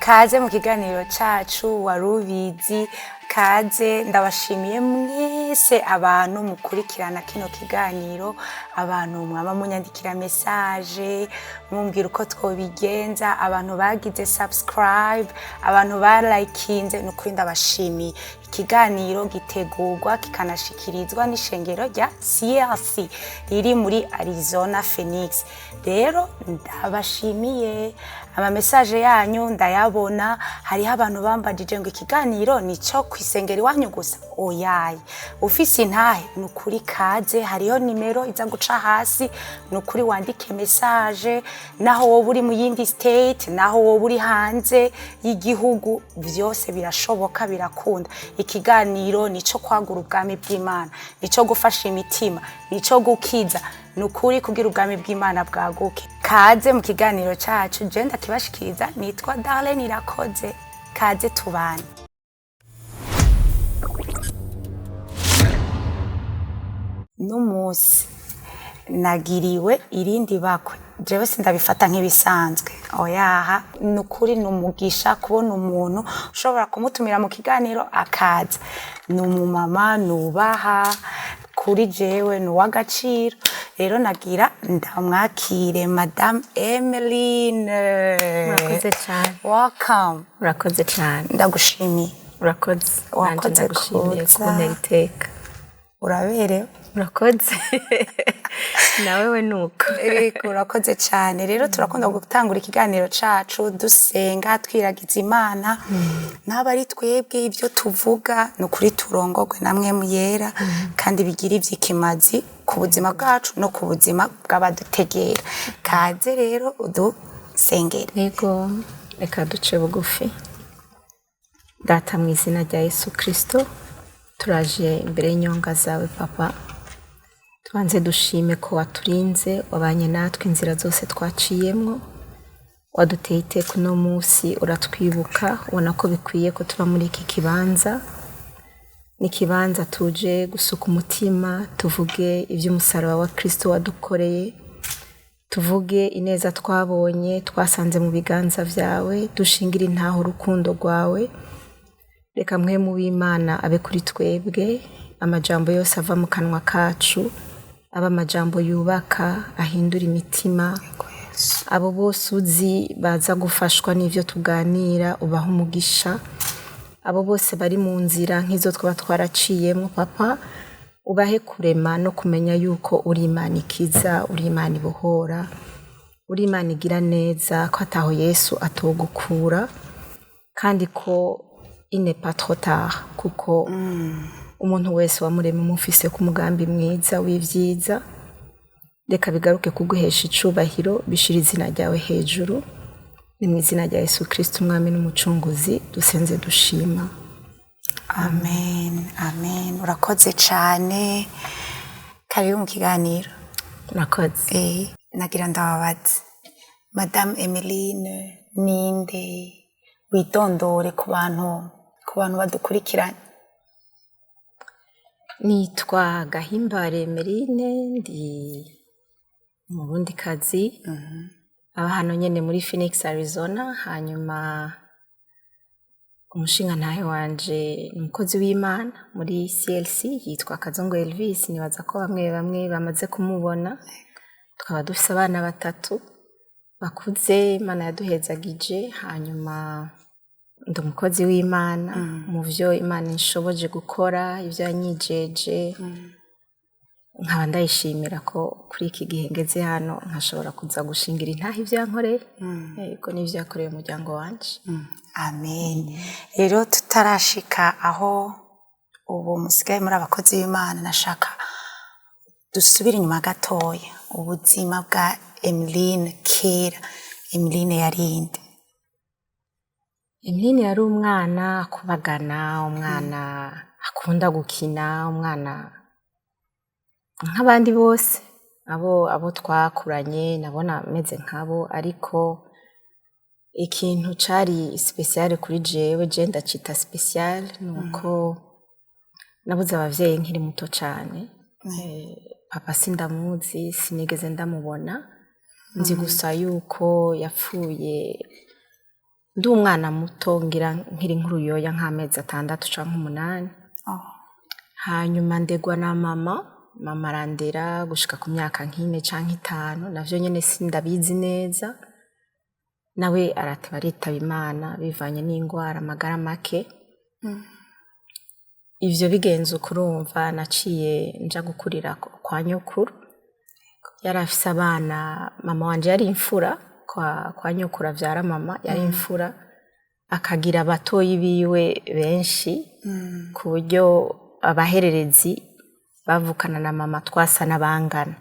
Kaze mu kiganiro cacu Warubizi. Kaze, ndabashimiye mwese abantu mukurikirana kino kiganiro, abantu mwaba munyandikira message mumbwira uko twobigenza, abantu bagize subscribe, abantu barayikinze, ni ukuri ndabashimiye. Ikiganiro gitegurwa kikanashikirizwa n'ishengero rya CLC riri muri Arizona, Phoenix. Rero ndabashimiye, ama message yanyu ndayabona. Hariho abantu bambajije ngo ikiganiro nico kwisengera iwanyu gusa. Oyaye, ufise intahe, ni ukuri kaze. Hariho nimero iza guca hasi, ni ukuri wandike message, naho wowe uri mu yindi state, naho wowe uri hanze y'igihugu, vyose birashoboka, birakunda. Ikiganiro nico kwagura ubwami bw'Imana, nico gufasha imitima, nico gukiza, ni ukuri kugira ubwami bw'Imana bwaguke. Kaze mu kiganiro cacu, je ndakibashikiriza nitwa Darlene Irakoze. Kaze tubane. N'umunsi nagiriwe irindi bakwe, jewe sindabifata nk'ibisanzwe, oyaha. Ni ukuri ni umugisha kubona umuntu ushobora kumutumira mu kiganiro akaza. Ni umumama nubaha, kuri jewe ni uw'agaciro. Rero nagira ndamwakire, Madame Emeline. Murakoze cyane. Welcome. Urakoze cyane. Ndagushimiye. Urakoze. Wakoze Nanjye ndagushimiye kuza. Kuntera iteka. Uraberewe. Urakoze, nawe we nuko. Ego, urakoze cyane. Rero turakunda gutangura ikiganiro cacu dusenga, twiragiza Imana, n'aba ari twebwe ibyo tuvuga, ni ukuri turongogwe namwe muyera, kandi bigira ivy'ikimazi ku buzima bwacu no ku buzima bw'abadutegera. Kaze rero udusengere. Yego, reka duce bugufi. Data, mu izina rya Yesu Kirisito, turaje imbere y'inyonga zawe, Papa. Tubanze dushime ko waturinze, wabanye natwe inzira zose twaciyemwo, waduteye iteka uno munsi, uratwibuka, ubona ko bikwiye ko tuba muri iki kibanza. Ni ikibanza tuje gusuka umutima, tuvuge iby'umusaraba wa Kirisito wadukoreye, tuvuge ineza twabonye, twasanze mu biganza byawe, dushingire intaho urukundo rwawe. Reka mwe mu b'Imana abe kuri twebwe, amajambo yose ava mu kanwa kacu aba amajambo yubaka, ahindura imitima. Abo bose uzi baza gufashwa n'ibyo tuganira, ubaha umugisha. Abo bose bari mu nzira nk'izo twaba twaraciyemo, Papa, ubahe kurema no kumenya yuko uri Imana ikiza, uri Imana ibohora, uri Imana igira neza, ko ataho Yesu atogukura, kandi ko il n'est pas trop tard, kuko umuntu wese wamurema umufise ku mugambi mwiza w'ibyiza. Reka bigaruke kuguhesha icubahiro, bishira izina ryawe hejuru. Ni mu izina rya Yesu Kristo, Umwami n'Umucunguzi, dusenze dushima. Amen, amen. Urakoze cyane, karibu mu kiganiro. Murakoze. Nagira ndababaze, Madame Emeline ninde? Witondore ku bantu badukurikiranye. Nitwa Gahimbare Emeline, ndi Umurundikazi aba hano nyene muri Phoenix, Arizona. Hanyuma umushingantahe wanje ni umukozi w'Imana muri CLC, yitwa Kazungu Elvis, nibaza ko bamwe bamwe bamaze kumubona. Tukaba dufise abana batatu bakuze Imana yaduhezagije. Hanyuma ndi umukozi w'Imana mu vyo Imana inshoboje gukora, ivyo yanyijeje, nkaba ndayishimira ko kuri iki gihe ngeze hano nkashobora kuza gushingira intahe ivyo yankoreye, yego, n'ivyo yakoreye umuryango wanje. Amen. Rero tutarashika aho ubu musigaye muri abakozi b'Imana, nashaka dusubire inyuma gatoya, ubuzima bwa Emeline kera. Emeline yarinde? Emeline yari umwana akubagana, umwana akunda gukina, umwana nk'abandi bose abo twakuranye. Nabona meze nkabo, ariko ikintu cari spécial kuri jewe, je ndacita spécial, nuko nabuze abavyeyi nkiri muto cane. Papa sindamuzi, sinigeze ndamubona, nzi gusa yuko yapfuye. Ndi umwana muto, ngira nkiri nk'uruyoya, nk'amezi 6 canke 8. Hanyuma ndegwa na mama. Mama arandera gushika ku myaka nk'ine canke 5, navyo nyene sindabizi neza. Nawe arateba aritaba Imana bivanye n'ingwara, amagara make. Ivyo bigenze uko, urumva naciye nja gukurira kwa nyokuru. Yari afise abana, mama wanje yari imfura kwa nyokuru avyara mama, yari imfura, akagira abatoyi biwe benshi, ku buryo abahererezi bavukana na mama twasa n'abangana.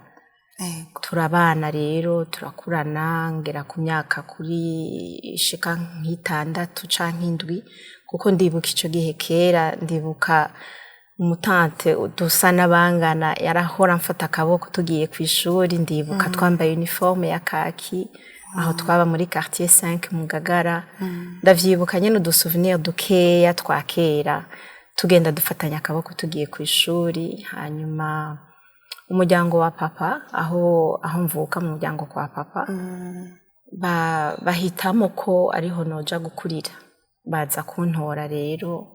Turabana rero, turakurana, ngera ku myaka kuri ishika nk'itandatu canke 7, kuko ndibuka ico gihe kera, ndibuka umutante dusa n'abangana yarahora amfata akaboko tugiye kw'ishuri. Ndibuka twambaye uniforme ya kaki, aho twaba muri quartier 5 mu Ngagara. Ndavyibuka nyene udusouvenir dukeya twa kera, tugenda dufatanya akaboko tugiye kw'ishuri. Hanyuma umuryango wa papa, aho mvuka mu muryango kwa papa, bahitamo ko ariho noja gukurira, baza kuntora rero.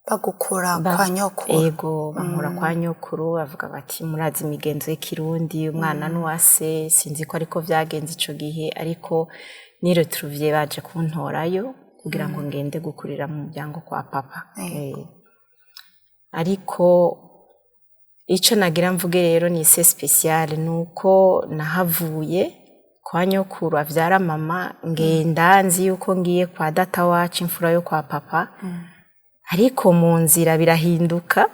Bagukura kwa nyokuru? Ego, bankura kwa nyokuru. Bavuga bati murazi imigenzo y'ikirundi, umwana n'uwase. Sinzi ko ariko vyagenze ico gihe, ariko niretrouviye baje kuntorayo kugira ngo ngende gukurira mu muryango kwa papa. Ariko ico nagira mvuge rero ni c'est spécial, nuko nahavuye kwa nyokuru avyara mama, ngenda nzi yuko ngiye kwa data wacu, imfura yo kwa papa, ariko mu nzira birahinduka.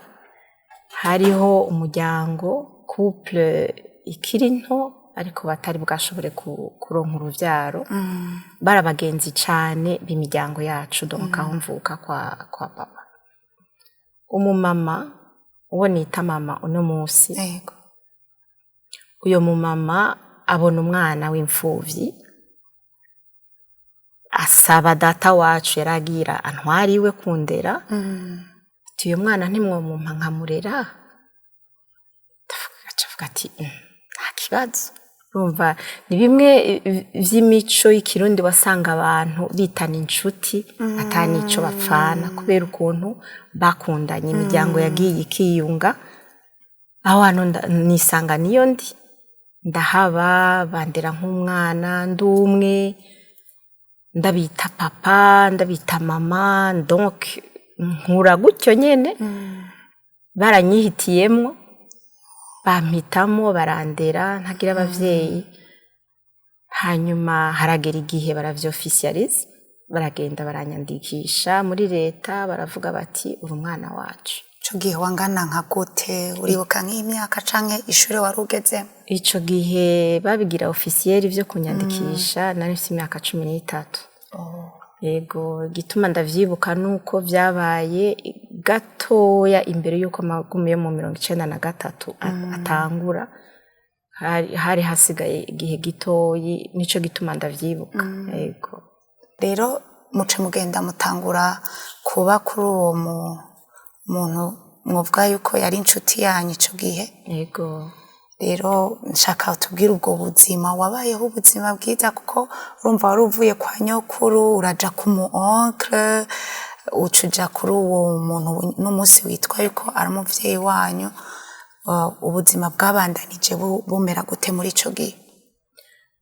Hariho umuryango, couple ikiri nto ariko batari bwashobore kuronka uruvyaro, bari abagenzi cane b'imiryango yacu, donc aho mvuka kwa papa. Umumama uwo nita mama uno musi, uyo mumama abona umwana w'imfuvyi, asaba data wacu yaragira antwari iwe kundera, ati uyu mwana ntimwomumpa nkamurera? Aca avuga ati nta kibazo." Urumva ni bimwe vy'imico y'ikirundi, wasanga abantu bitana inshuti ata nico bapfana, kubera ukuntu bakundanye, imiryango yagiye ikiyunga. Aho hantu nisanga niyo ndi, ndahaba, bandera nk'umwana, ndi umwe, ndabita papa, ndabita mama, donc nkura gutyo nyene. Baranyihitiyemwo, bampitamo, barandera ntagira abavyeyi. Hanyuma haragera igihe baravyofficialise, baragenda baranyandikisha muri leta, baravuga bati uri umwana wacu. Ico gihe wangana nka gute? Uribuka nk'imyaka canke ishure wari ugezemo? Ico gihe babigira officiel vyo kunyandikisha, nari mfise imyaka 13. Yego, igituma ndavyibuka nuko vyabaye gatoya imbere yuko amagume yo mu 93 atangura. Hari hasigaye igihe gitoyi, nico gituma ndavyibuka. Yego. Rero muce mugenda mutangura kuba kuri uwo muntu mwovuga yuko yari inshuti yanyu ico gihe? Yego. Rero nshaka tubwire ubwo buzima wabayeho, ubuzima bwiza, kuko urumva wari uvuye kwa nyokuru uraja ku mu oncle, uca uja kuri uwo muntu n'umunsi witwa yuko ari umuvyeyi wanyu. Ubuzima bwabandanije bumera gute muri ico gihe?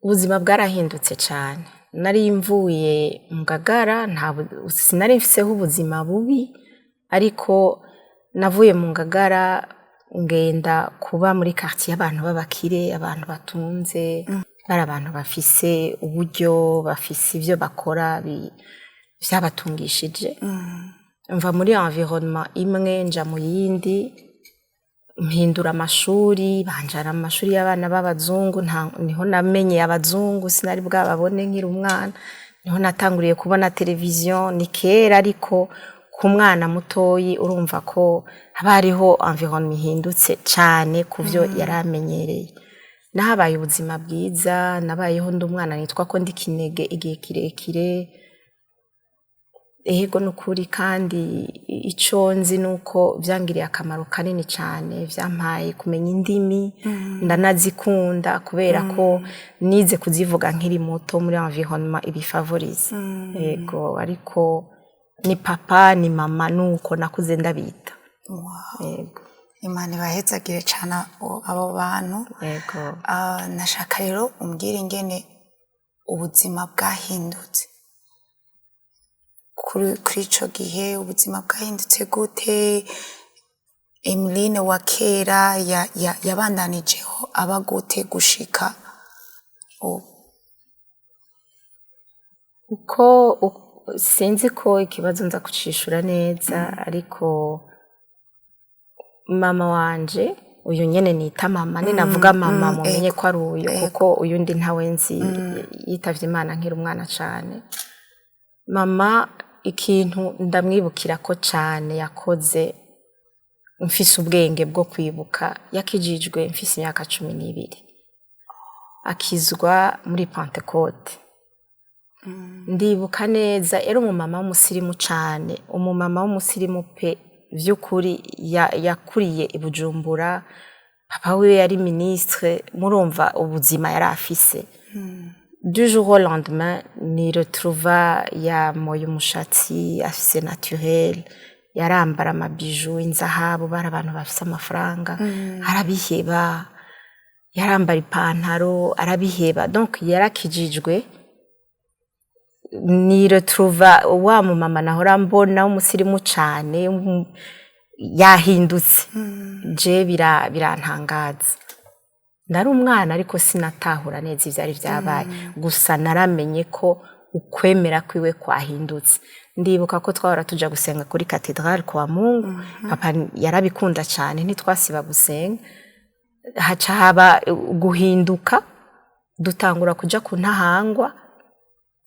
Ubuzima bwarahindutse cane. Nari mvuye mu Ngagara, sinari mfiseho ubuzima bubi, ariko navuye mu Ngagara ngenda kuba muri quartier y'abantu b'abakire, abantu batunze, bari abantu bafise uburyo, bafise ivyo bakora vyabatungishije. Mva muri environnement imwe nja mu yindi, mpindura amashuri, banjana mu mashuri y'abana b'abazungu. Niho namenye abazungu, sinari bwababone nkiri umwana. Niho natanguriye kubona televiziyo. Ni kera, ariko ku mwana mutoyi urumva ko haba hariho environnement ihindutse cane ku vyo yari amenyereye. Nahabaye ubuzima bwiza, nabayeho ndi umwana nitwa ko ndi kinege igihe kirekire. Ego, nukuri. Kandi icyo nzi ni uko byangiriye akamaro kanini cyane, byampaye kumenya indimi, ndanazikunda kubera ko nize kuzivuga nkiri muto muri environnement ibifavoriza. Ego, ariko ni papa ni mama, nuko nakuze ndabita. Ego. Imana ibahezagire cyane abo bantu. Ego. Ah, nashaka rero umbwire ingene ubuzima bwahindutse kuri ico gihe. Ubuzima bwahindutse gute? Emeline wa kera yabandanijeho aba gute gushika ubu? Uko sinzi ko ikibazo nza kucishura neza, ariko mama wanje uyu nyene nita mama, ninavuga mama mumenye ko ari uyu, kuko uyundi ntawe nzi, yitavye Imana nkiri umwana cane. Mama, ikintu ndamwibukira ko cane yakoze mfise ubwenge bwo kwibuka, yakijijwe mfise imyaka 12, akizwa muri Pentecôte. Ndibuka neza, yari umumama w'umusirimu cane, umumama w'umusirimu pe vy'ukuri. Yakuriye i Bujumbura, papa wiwe yari ministre, murumva ubuzima yari afise. Du jour au lendemain ni retrouva yamoye umushatsi, afise naturel, yarambara amabiju, inzahabu, bari abantu bafise amafaranga, arabiheba. Yarambara ipantaro, arabiheba. Donc yarakijijwe, ni retrouva wa mumama nahora mbona w'umusirimu cane, yahindutse. Je birantangaza, ndari umwana ariko sinatahura neza ivyari vyabaye, gusa naramenye ko ukwemera kwiwe kwahindutse. Ndibuka ko twahora tuja gusenga kuri cathédrale kwa Mungu. Papa yarabikunda cane, ntitwasiba gusenga. Haca haba guhinduka, dutangura kuja ku Ntahangwa.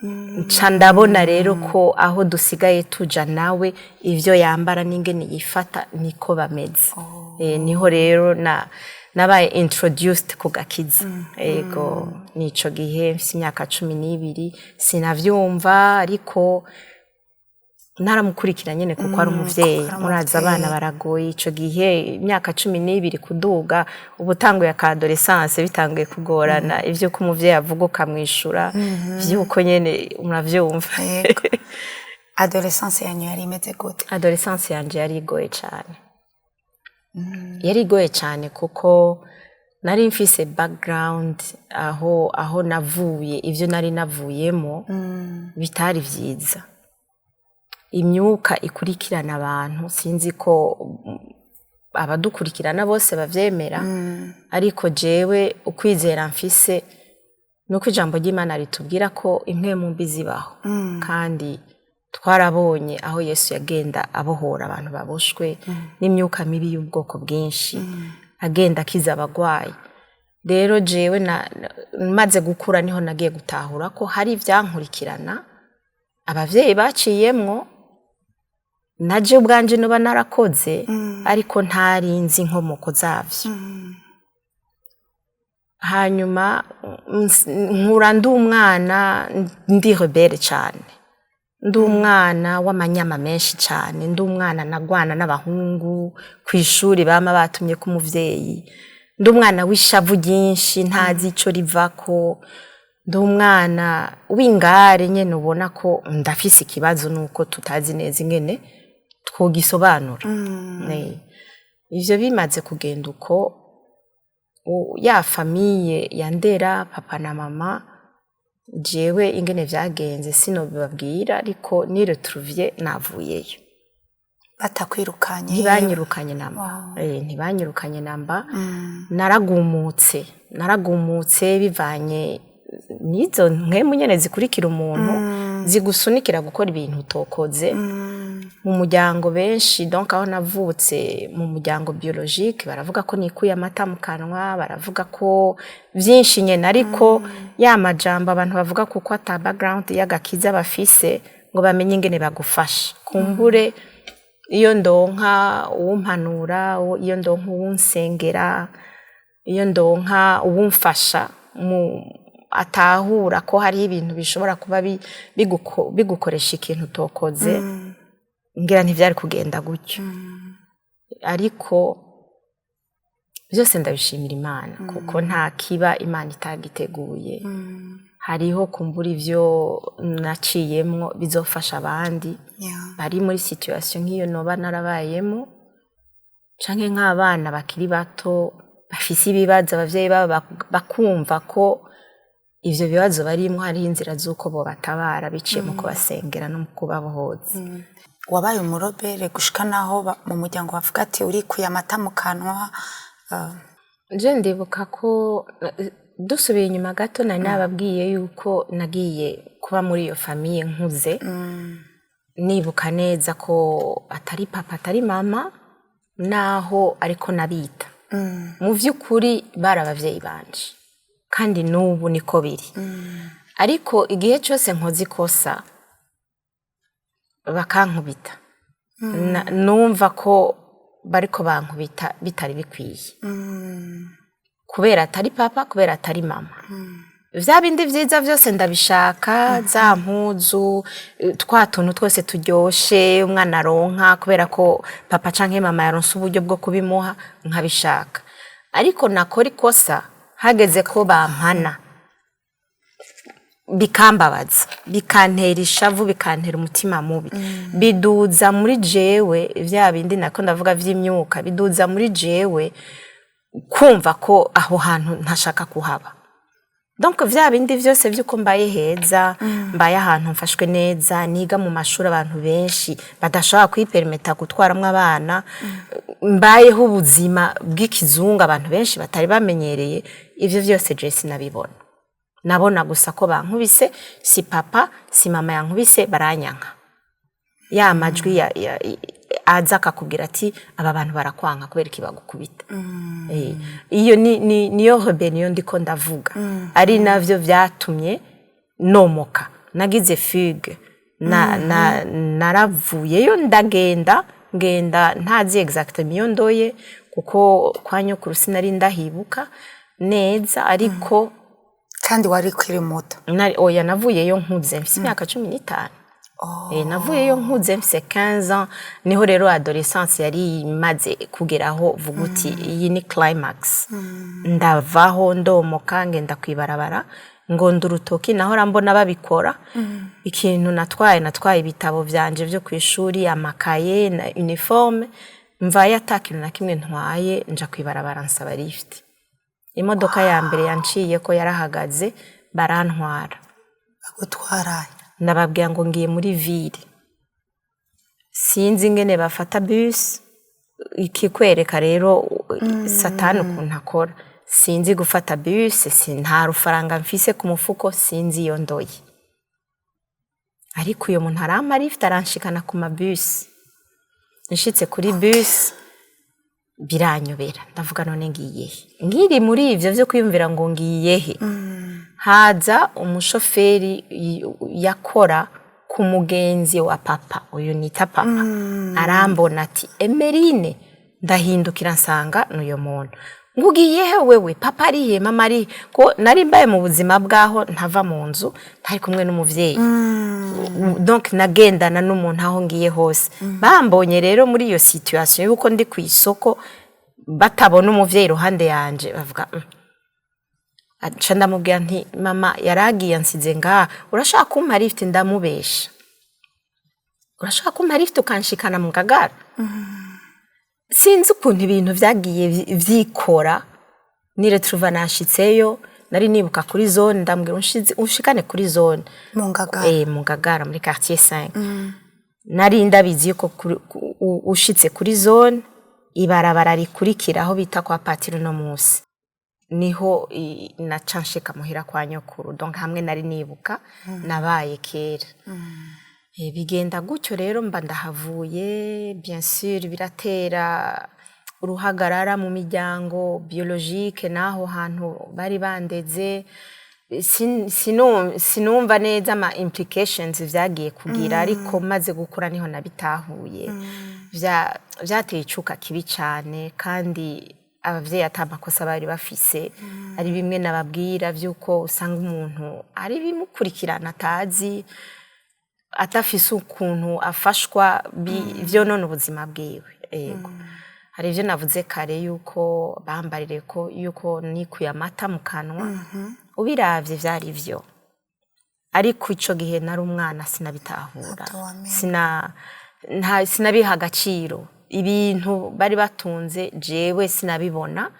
Nca ndabona rero ko aho dusigaye tuja nawe ivyo yambara n'ingene yifata niko bameze. Niho rero na nabaye introduced ku gakiza. Ego, nico gihe mfise imyaka 12. Sinavyumva, ariko naramukurikira nyene kuko ari umuvyeyi. Kuko ari Murazi abana umuvyeyi. baragoye ico gihe, imyaka 12 kuduga, uba utanguye aka adolescence, bitanguye kugorana ivyo ko umuvyeyi avuga ukamwishura vy'uko nyene, muravyumva. Yego. Adolescence yanyu yari imeze gute? Adolescence yanje yari igoye cane, yari igoye cane kuko nari mfise background aho navuye, ivyo nari navuyemo bitari vyiza, imyuka ikurikirana abantu. Sinzi ko abadukurikirana bose bavyemera, ariko jewe ukwizera mfise nuko ijambo ry'Imana ritubwira ko impwemu mbi zibaho, kandi twarabonye aho Yesu yagenda abohora abantu baboshwe n'imyuka mibi y'ubwoko bwinshi, agenda akiza abagwayi. Rero jewe maze gukura niho nagiye gutahura ko hari ivyankurikirana abavyeyi baciyemwo, naje ubwanje noba narakoze, ariko ntari nzi inkomoko zavyo. Hanyuma nkura ndi umwana ndi rebelle cane, ndi umwana w'amanyama menshi cane, ndi umwana nagwana n'abahungu kw'ishuri bama batumye ko umuvyeyi, ndi umwana w'ishavu ryinshi ntazi ico rivako, ndi umwana w'ingare nyene, ubona ko ndafise ikibazo nuko tutazi neza ingene twogisobanura. Ivyo bimaze kugenda uko, ya famille ya Ndera, papa na mama, jewe ingene vyagenze sinobibabwira, ariko niretrouviye navuyeyo. Batakwirukanye? Ntibanyirukanye namba. Ntibanyirukanye namba. Naragumutse, naragumutse bivanye n'izo mpwemu nyene zikurikira umuntu, zigusunikira gukora ibintu utokoze. Mu muryango benshi, donc aho navutse mu muryango biologique, baravuga ko nikuye amata mu kanwa, baravuga ko vyinshi nyene, ariko ya majambo abantu bavuga kuko ata background y'agakiza bafise ngo bamenye ingene bagufasha. Kumbure iyo ndonka uwumpanura, iyo ndonka uwunsengera, iyo ndonka uwumfasha mu atahura ko hariho ibintu bishobora kuba bigukoresha ikintu utokoze, ngira ntivyari kugenda gutyo. Ariko byose ndabishimira Imana, kuko nta kiba Imana itagiteguye. Hariho kumbura ivyo naciyemwo bizofasha abandi bari muri situation nk'iyo noba narabayemo, canke nk'abana bakiri bato bafise ibibazo, abavyeyi babo bakumva ko ivyo bibazo barimwo hariho inzira z'uko bobatabara biciye mu kubasengera no mu kubabohoza. Wabaye umurobere gushika naho mu muryango bavuga ati urikuye amata mu kanwa? Je ndibuka ko dusubiye inyuma gato, nari nababwiye yuko nagiye kuba muri iyo famille nkuze. Nibuka neza ko atari papa, atari mama, naho ariko nabita, mu vy'ukuri bari abavyeyi banje, kandi n'ubu niko biri. Ariko igihe cyose nkoze ikosa bakankubita, numva ko bariko bankubita bitari bikwiye, kubera atari papa, kubera atari mama. Vya bindi vyiza vyose ndabishaka, za mpuzu, twa tuntu twose turyoshe umwana aronka kubera ko papa canke mama yaronse uburyo bwo kubimuha, nkabishaka. Ariko nakora ikosa, hageze ko bampana, bikambabaza, bikantera ishavu, bikantera umutima mubi, biduza muri jewe vya bindi nako ndavuga vy'imyuka, biduza muri jewe kumva ko aho hantu ntashaka kuhaba. Donc vya bindi vyose vy'uko mbaye heza, mbaye ahantu mfashwe neza, niga mu mashuri abantu benshi badashobora kwiperimeta gutwaramwo abana, mbayeho ubuzima bw'ikizungu abantu benshi batari bamenyereye, ivyo vyose je sinabibona. Nabona gusa ko bankubise, si papa si mama yankubise, baranyanka. Ya majwi aza akakubwira ati aba bantu barakwanka kubera iki bagukubita. Iyo niyo rébellion ndiko ndavuga, ari navyo vyatumye nomoka, nagize fugue na naravuyeyo, ndagenda, ngenda ntazi exactement iyo ndoye, kuko kwa nyokuru sinari ndahibuka neza, ariko Kandi wari ukiri muto? Oya, navuyeyo nkuze, mfise imyaka 15. Navuyeyo nkuze, mfise 15 ans. Niho rero adolescence yari imaze kugeraho, vuga uti iyi ni climax. Ndavaho, ndomoka, ngenda kwibarabara, ngonda urutoki, nahora mbona babikora. Ikintu natwaye, natwaye ibitabo vyanje vyo kw'ishuri, amakaye na uniforme. Mvayo ata kintu na kimwe ntwaye, nja kwibarabara, nsaba lift. Imodoka ya mbere yanciye ko yarahagaze, barantwara. Bagutwaraye? Ndababwira ngo ngiye muri ville, sinzi ingene bafata bus. Ikikwereka rero satani ukuntu akora: sinzi gufata bus, nta rufaranga mfise ku mufuko, sinzi iyo ndoye. Ariko uyo muntu arampa lift, aranshikana ku mabus. Nshitse kuri bus biranyobera, ndavuga none ngiye he? Nkiri muri ivyo vyo kwiyumvira ngo ngiye he, haza umushoferi yakora ku mugenzi wa papa, uyu nita papa. Arambona ati "Emerine". Ndahindukira nsanga n'uyo muntu. Ngo ugiye he wewe? Papa ari he? Mama ari he? Ko nari mbaye mu buzima bwaho ntava mu nzu ntari kumwe n'umuvyeyi, donc nagendana n'umuntu aho ngiye hose. Bambonye rero muri iyo situation yuko ndi ku isoko, batabona umuvyeyi iruhande yanje, bavuga Aca ndamubwira nti mama yaragiye ansize ngaha, urashaka kumpa lift? Ndamubesha, urashaka kumpa lift ukanshikana mu Ngagara? Sinzi ukuntu ibintu vyagiye vyikora, niretrouva nashitseyo. Nari nibuka kuri zone, ndambwira unshikane kuri zone. Mu Ngagara? Mu Ngagara, muri quartier 5. Nari ndabizi yuko ushitse kuri zone, ibarabara rikurikira aho bita kwa patiri no musi, niho naca nshika muhira kwa nyokuru, donc hamwe nari nibuka nabaye kera. Bigenda gutyo rero, mba ndahavuye. Bien sûr biratera uruhagarara mu miryango biologique n'aho hantu bari bandeze. Sinumva neza ama implications vyagiye kugira, ariko maze gukura niho nabitahuye. Vyateye icuka kibi cane, kandi Abavyeyi ata makosa bari bafise. Ari bimwe nababwira vy'uko usanga umuntu ari bimukurikirana atazi, atafise ukuntu afashwa, vyonona ubuzima bwiwe. Yego, hari ivyo navuze kare yuko bambarire ko yuko nikuye amata mu kanwa. Ubiravye vyari vyo, ariko ico gihe nari umwana, sinabitahura. Ntabyo wamenya. Sinabiha agaciro. Ibintu bari batunze jewe sinabibona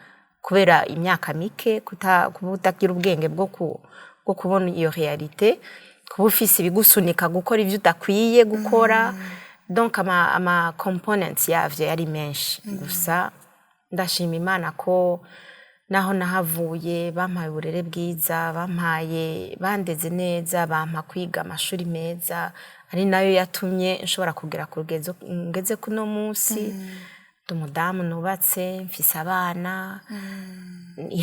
kubera imyaka mike, kuba utagira ubwenge bwo kubona iyo réalité, kuba ufise ibigusunika gukora ivyo udakwiye gukora. Donc ama components yavyo yari menshi. Gusa ndashima Imana ko naho nahavuye bampaye uburere bwiza, bampaye, bandeze neza, bampa kwiga amashuri meza, ari nayo yatumye nshobora kugera ku rugezo ngeze kuno munsi. Ndi umudamu nubatse, mfise abana.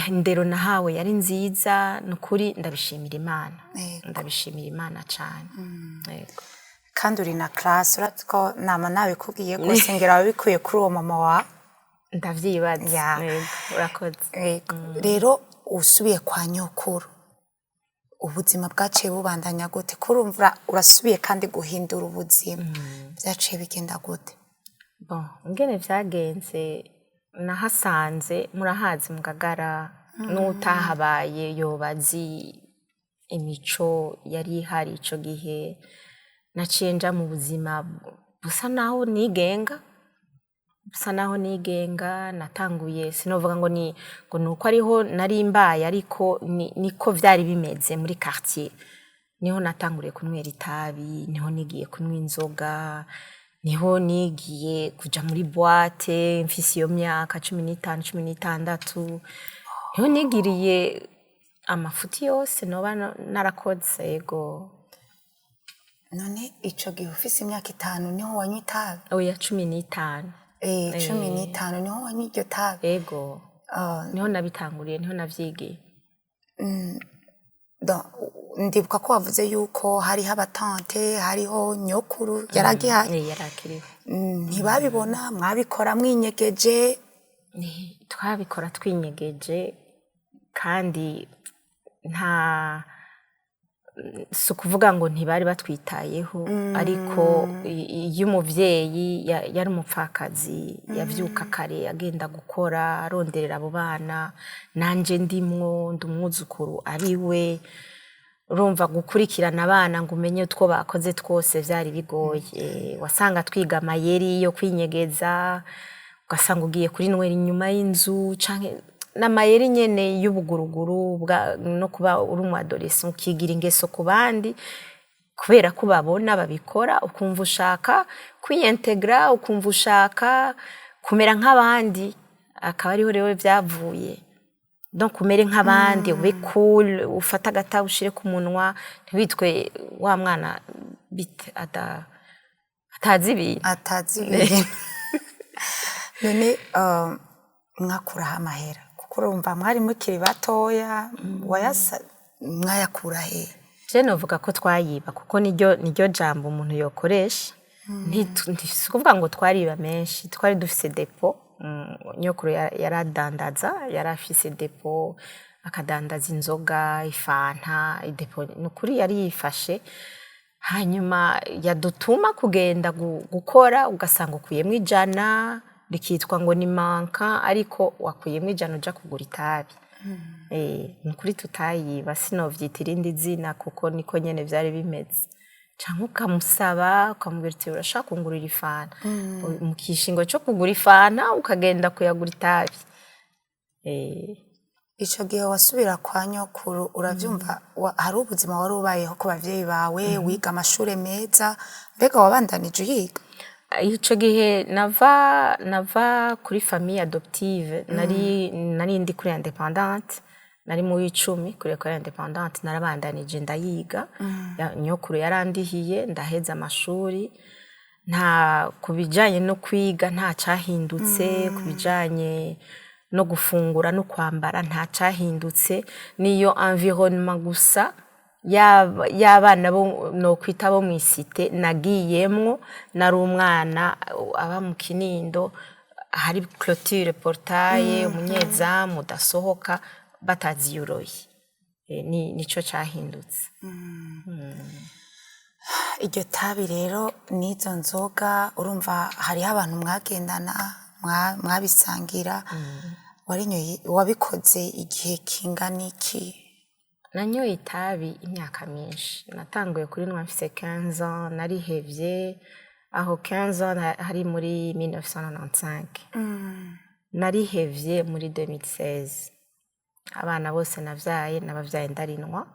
Indero nahawe yari nziza, ni ukuri ndabishimira Imana. Ndabishimira Imana cane. Yego. Kandi uri na classe, urazi ko nama nabikubwiye rwose, ngira wabikuye kuri uwo mama wawe. Ndavyibaza. Ya. Yego, urakoze. Yego. Rero usubiye kwa nyokuru, ubuzima bwaciye bubandanya gute? Kurumva urasubiye kandi guhindura ubuzima, byaciye bigenda gute? Bon, ingene vyagenze, nahasanze, murahazi mu Ngagara, n'utahabaye yoba azi imico yari ihari ico gihe. Naciye nja mu buzima busa naho nigenga, busa naho nigenga. Natanguye, sinovuga ngo ni ngo nuko ariho nari mbaye, ariko niko vyari bimeze muri quartier. Niho natanguriye kunywera itabi, niho nigiye kunywa inzoga, niho nigiye kuja muri boîte mfise iyo myaka 15, 16. Niho nigiriye amafuti yose noba narakoze. Yego. None ico gihe ufise imyaka 5 niho wanywa itabi? Oya, 15. 15 niho wanywa iryo tabi? Yego. Ah. Niho nabitanguriye, niho navyigiye. Ndibuka ko wavuze yuko hariho abatante, hariho nyokuru yaragihari. Yari akiriho. Ntibabibona? Mwabikora mwinyegeje? Twabikora twinyegeje, kandi nta, si ukuvuga ngo ntibari batwitayeho, ariko iyo umuvyeyi yari umupfakazi, yavyuka kare agenda gukora, aronderera abo bana, nanje ndimwo, ndi umwuzukuru ari we. Urumva, gukurikirana abana ngo umenye utwo bakoze twose vyari bigoye. Wasanga twiga amayeri yo kwinyegeza, ugasanga ugiye kuri nwera inyuma y'inzu, canke n'amayeri nyene y'ubuguruguru no kuba uri umu adolescent, ukigira ingeso ku bandi kubera ko babona babikora, ukumva ushaka kwiyentegra, ukumva ushaka kumera nk'abandi. Akaba ariho rero vyavuye. Donc umere nk'abandi, ube cool, ufate agatabi ushire ku munwa, ntiwitwe wa mwana bite atazi ibintu. Atazi ibintu. None mwakuraho amahera? Kuko urumva mwari mukiri batoya, wayasa mwayakura he? Je novuga ko twayiba, kuko niryo jambo umuntu yokoresha. Si ukuvuga ngo twariba menshi, twari dufise dépôt. Nyokuru yaradandaza, yari afise dépôt, akadandaza inzoga, ifanta, idépôt. Ni ukuri yari yifashe. Hanyuma yadutuma kugenda gukora, ugasanga ukuyemwo 100, rikitwa ngo ni manka, ariko wakuyemwo 100 uja kugura itabi. Ni ukuri tutayiba, sinovyita irindi zina kuko niko nyene vyari bimeze. Canke ukamusaba, ukamubwira uti: "Urashaka kungurira ifanta?" Mu kishingo co kugura ifanta ukagenda kuyagura itabi. Ico gihe wasubira kwa nyokuru, uravyumva, hari ubuzima wari ubayeho ku bavyeyi bawe, wiga amashure meza. Mbega wabandanije uyiga? Ico gihe nava kuri famille adoptive, nari ndi kuri indépendante, nari mu w'icumi kuri école indépendante. Narabandanije ndayiga. Nyokuru yarandihiye, ndaheza amashuri. Nta ku bijanye no kwiga nta cahindutse, ku bijanye no gufungura no kwambara nta cahindutse. Niyo environnement gusa y'abana bo nokwita bo mw'isite nagiyemwo. Nari umwana aba mu Kinindo. Hari clôture, portail, umunyezamu udasohoka bataziyuroye. Nico cahindutse. Iryo tabi rero n'izo nzoga, urumva hariho abantu mwagendana, mwabisangira. Warinyoye, wabikoze igihe kingana iki? Nanyoye itabi imyaka myinshi. Natanguye kurinywa mfise 15 ans, narihevye aho 15 ans hari muri 1995, narihevye muri 2016. Abana bose navyaye, nabavyaye ndarinwa,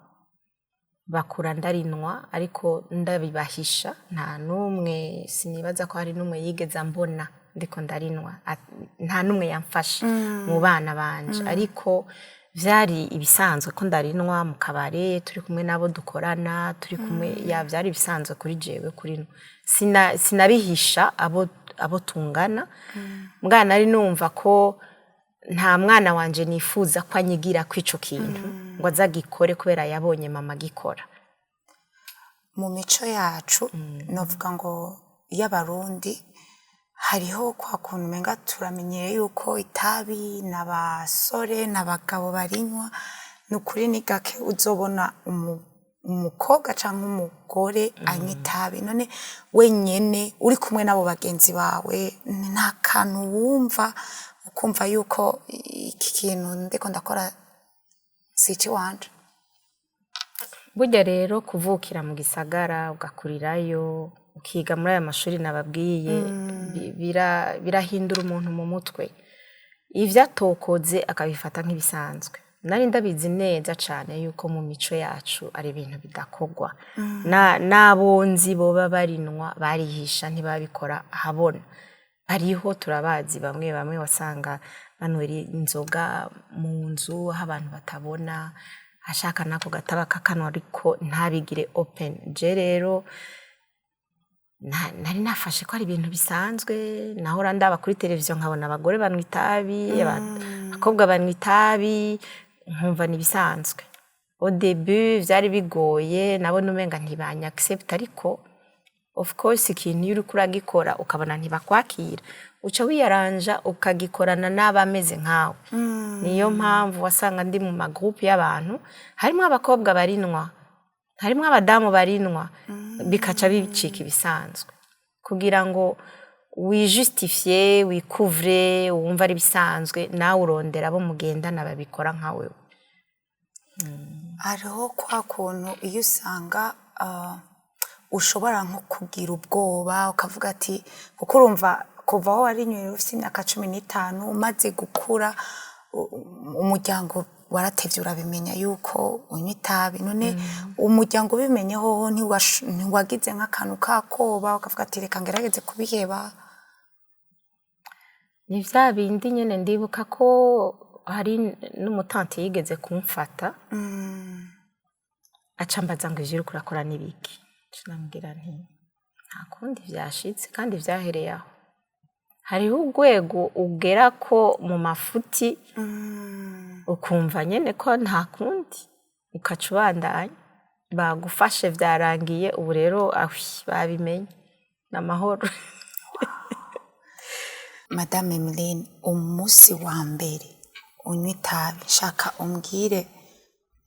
bakura ndarinwa, ariko ndabibahisha. Nta n'umwe, sinibaza ko hari n'umwe yigeze ambona ndiko ndarinwa. Nta n'umwe yamfasha mu bana banje, ariko vyari ibisanzwe ko ndarinwa mu kabare, turi kumwe n'abo dukorana, turi kumwe. Ya, vyari ibisanzwe kuri jewe kurinwa. Sinabihisha abo tungana. Mbwa nari numva ko nta mwana wanje nifuza ko anyigira kw'ico kintu ngo aze agikore kubera yabonye mama agikora. Mu mico yacu, novuga ngo y'Abarundi, hariho kwa kuntu umenga turamenyereye yuko itabi n'abasore n'abagabo barinywa. Ni ukuri ni gake uzobona umukobwa canke umugore anywa itabi. None wenyene uri kumwe n'abo bagenzi bawe, nta kantu wumva, ukumva yuko iki kintu ndiko ndakora si ikiwanje? Burya rero kuvukira mu gisagara, ugakurirayo, ukiga muri aya mashuri nababwiye, birahindura umuntu mu mutwe. Ivyo atokoze akabifata nk'ibisanzwe. Nari ndabizi neza cane yuko mu mico yacu ari ibintu bidakorwa. N'abo nzi boba barinwa barihisha, ntibabikora ahabona. Hariho, turabazi, bamwe bamwe wasanga banywera inzoga mu nzu aho abantu batabona, ashaka nako gataba kakanwa ariko ntabigire open. Je rero nari nafashe ko ari ibintu bisanzwe. Nahora ndaba kuri televiziyo nkabona abagore banywa itabi, abakobwa banywa itabi, nkumva ni ibisanzwe. Au début vyari bigoye, nabona umenga ntibanya accept, ariko of course ikintu iyo uriko uragikora ukabona ntibakwakira, uca wiyaranja ukagikorana n'abameze nkawe. Niyo mpamvu wasanga ndi mu magroupe y'abantu harimwo abakobwa barinwa, harimwo abadamu barinwa, bikaca bicika ibisanzwe. Kugira ngo wijustifie, wikuvre, wumva ari ibisanzwe, nawe urondera abo mugendana babikora nka wewe. Hariho kwa kuntu iyo usanga ushobora nko kugira ubwoba, ukavuga ati, kuko urumva kuva aho warinywera ufite imyaka 15, umaze gukura, umuryango waratevye urabimenya yuko unywa itabi. None umuryango ubimenye hoho, ntiwagize nk'akantu kakoba, ukavuga ati: "Reka ngerageze kubiheba"? Ni vya bindi nyene. Ndibuka ko hari n'umutante yigeze kumfata, aca ambaza ngo: "Ivyo uriko urakora n'ibiki?" Nca ndamubwira nti: "Nta kundi, vyashitse." Kandi vyahereye aho. Hariho urwego ugera ko mu mafuti ukumva nyene ko nta kundi, ukaca ubandanya. Bagufashe, vyarangiye. Ubu rero ahwi, babimenye, ni amahoro. Madame Emeline, umunsi wa mbere unywa itabi, nshaka umbwire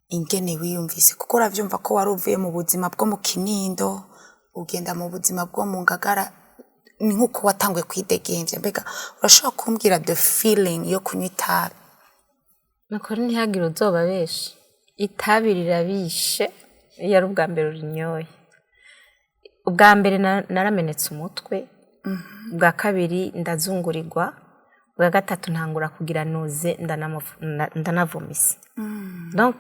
ingene wiyumvise, kuko uravyumva ko wari uvuye mu buzima bwo mu Kinindo ugenda mu buzima bwo mu Ngagara, ni nk'uko watanguye kwidegemvya. Mbega urashobora kumbwira the feeling yo kunywa itabi? Nukuri ntihagire uzobabesha, itabi rirabishe iyo ari ubwa mbere urinyoye. Ubwa mbere naramenetse umutwe, ubwa kabiri ndazungurirwa, ubwa gatatu ntangura kugira nausées, ndanavomisa. Donc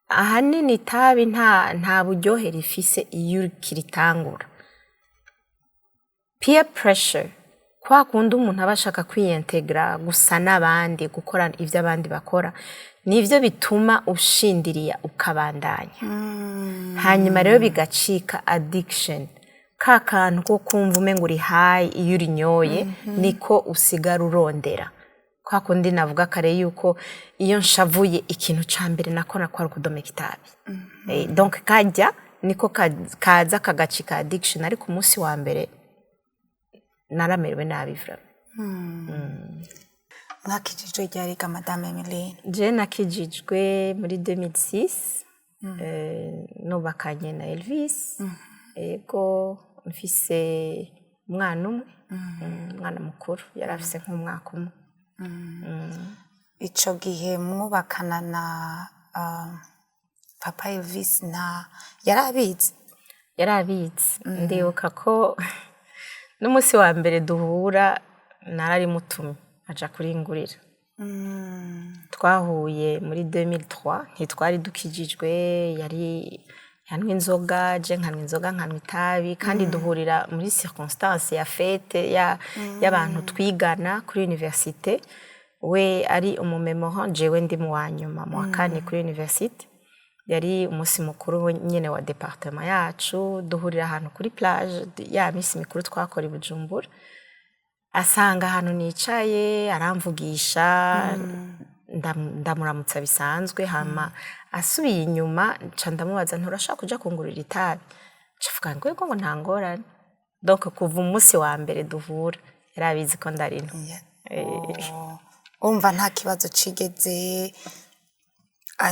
ahanini itabi nta buryohe rifise iyo ukiritangura. Peer pressure, kwa kundi umuntu aba ashaka kwiyentegra, gusa n'abandi, gukora ibyo abandi bakora, nivyo bituma ushindiriya ukabandanya. Hanyuma rero bigacika addiction, ka kantu ko kumva umenga uri high iyo urinyoye, niko usigara urondera. Kwa kundi navuga kare yuko iyo nshavuye ikintu ca mbere nakora kwari ukudomeka itabi. Donc kajya niko kaza kagacika addiction, ariko umunsi wa mbere naramerewe nabi vraiment. Mwakijijwe ryari ga Madame Emeline? Je nakijijwe muri 2006, nubakanye na Elvis. Ego, mfise umwana umwe, umwana mukuru yari afise nk'umwaka umwe. Ico gihe mwubakana na papa Elvis, nta yari abizi? Yari abizi. Ndibuka ko n'umunsi wa mbere duhura nararimutumye aja kuringurira. Twahuye muri 2003, ntitwari dukijijwe. Yari yanywa inzoga, je nkanywa inzoga, nkanywa itabi, kandi duhurira muri circonstance ya fête y'abantu twigana kuri université. We ari umumémorand, jewe ndi mu wa nyuma, mu wa kane kuri université. Yari umunsi mukuru nyene wa département yacu, duhurira ahantu kuri plage, ya misi mikuru twakora i Bujumbura. Asanga ahantu nicaye, aramvugisha, ndamuramutsa bisanzwe. Hama asubiye inyuma, nca ndamubaza: "Nturashaka kuja kungurira itabi?" Nca ngo: "Yego," ngo "nta ngorane." Donc kuva umunsi wa mbere duhura yari abizi ko ndarino. Oh. Urumva nta kibazo cigeze,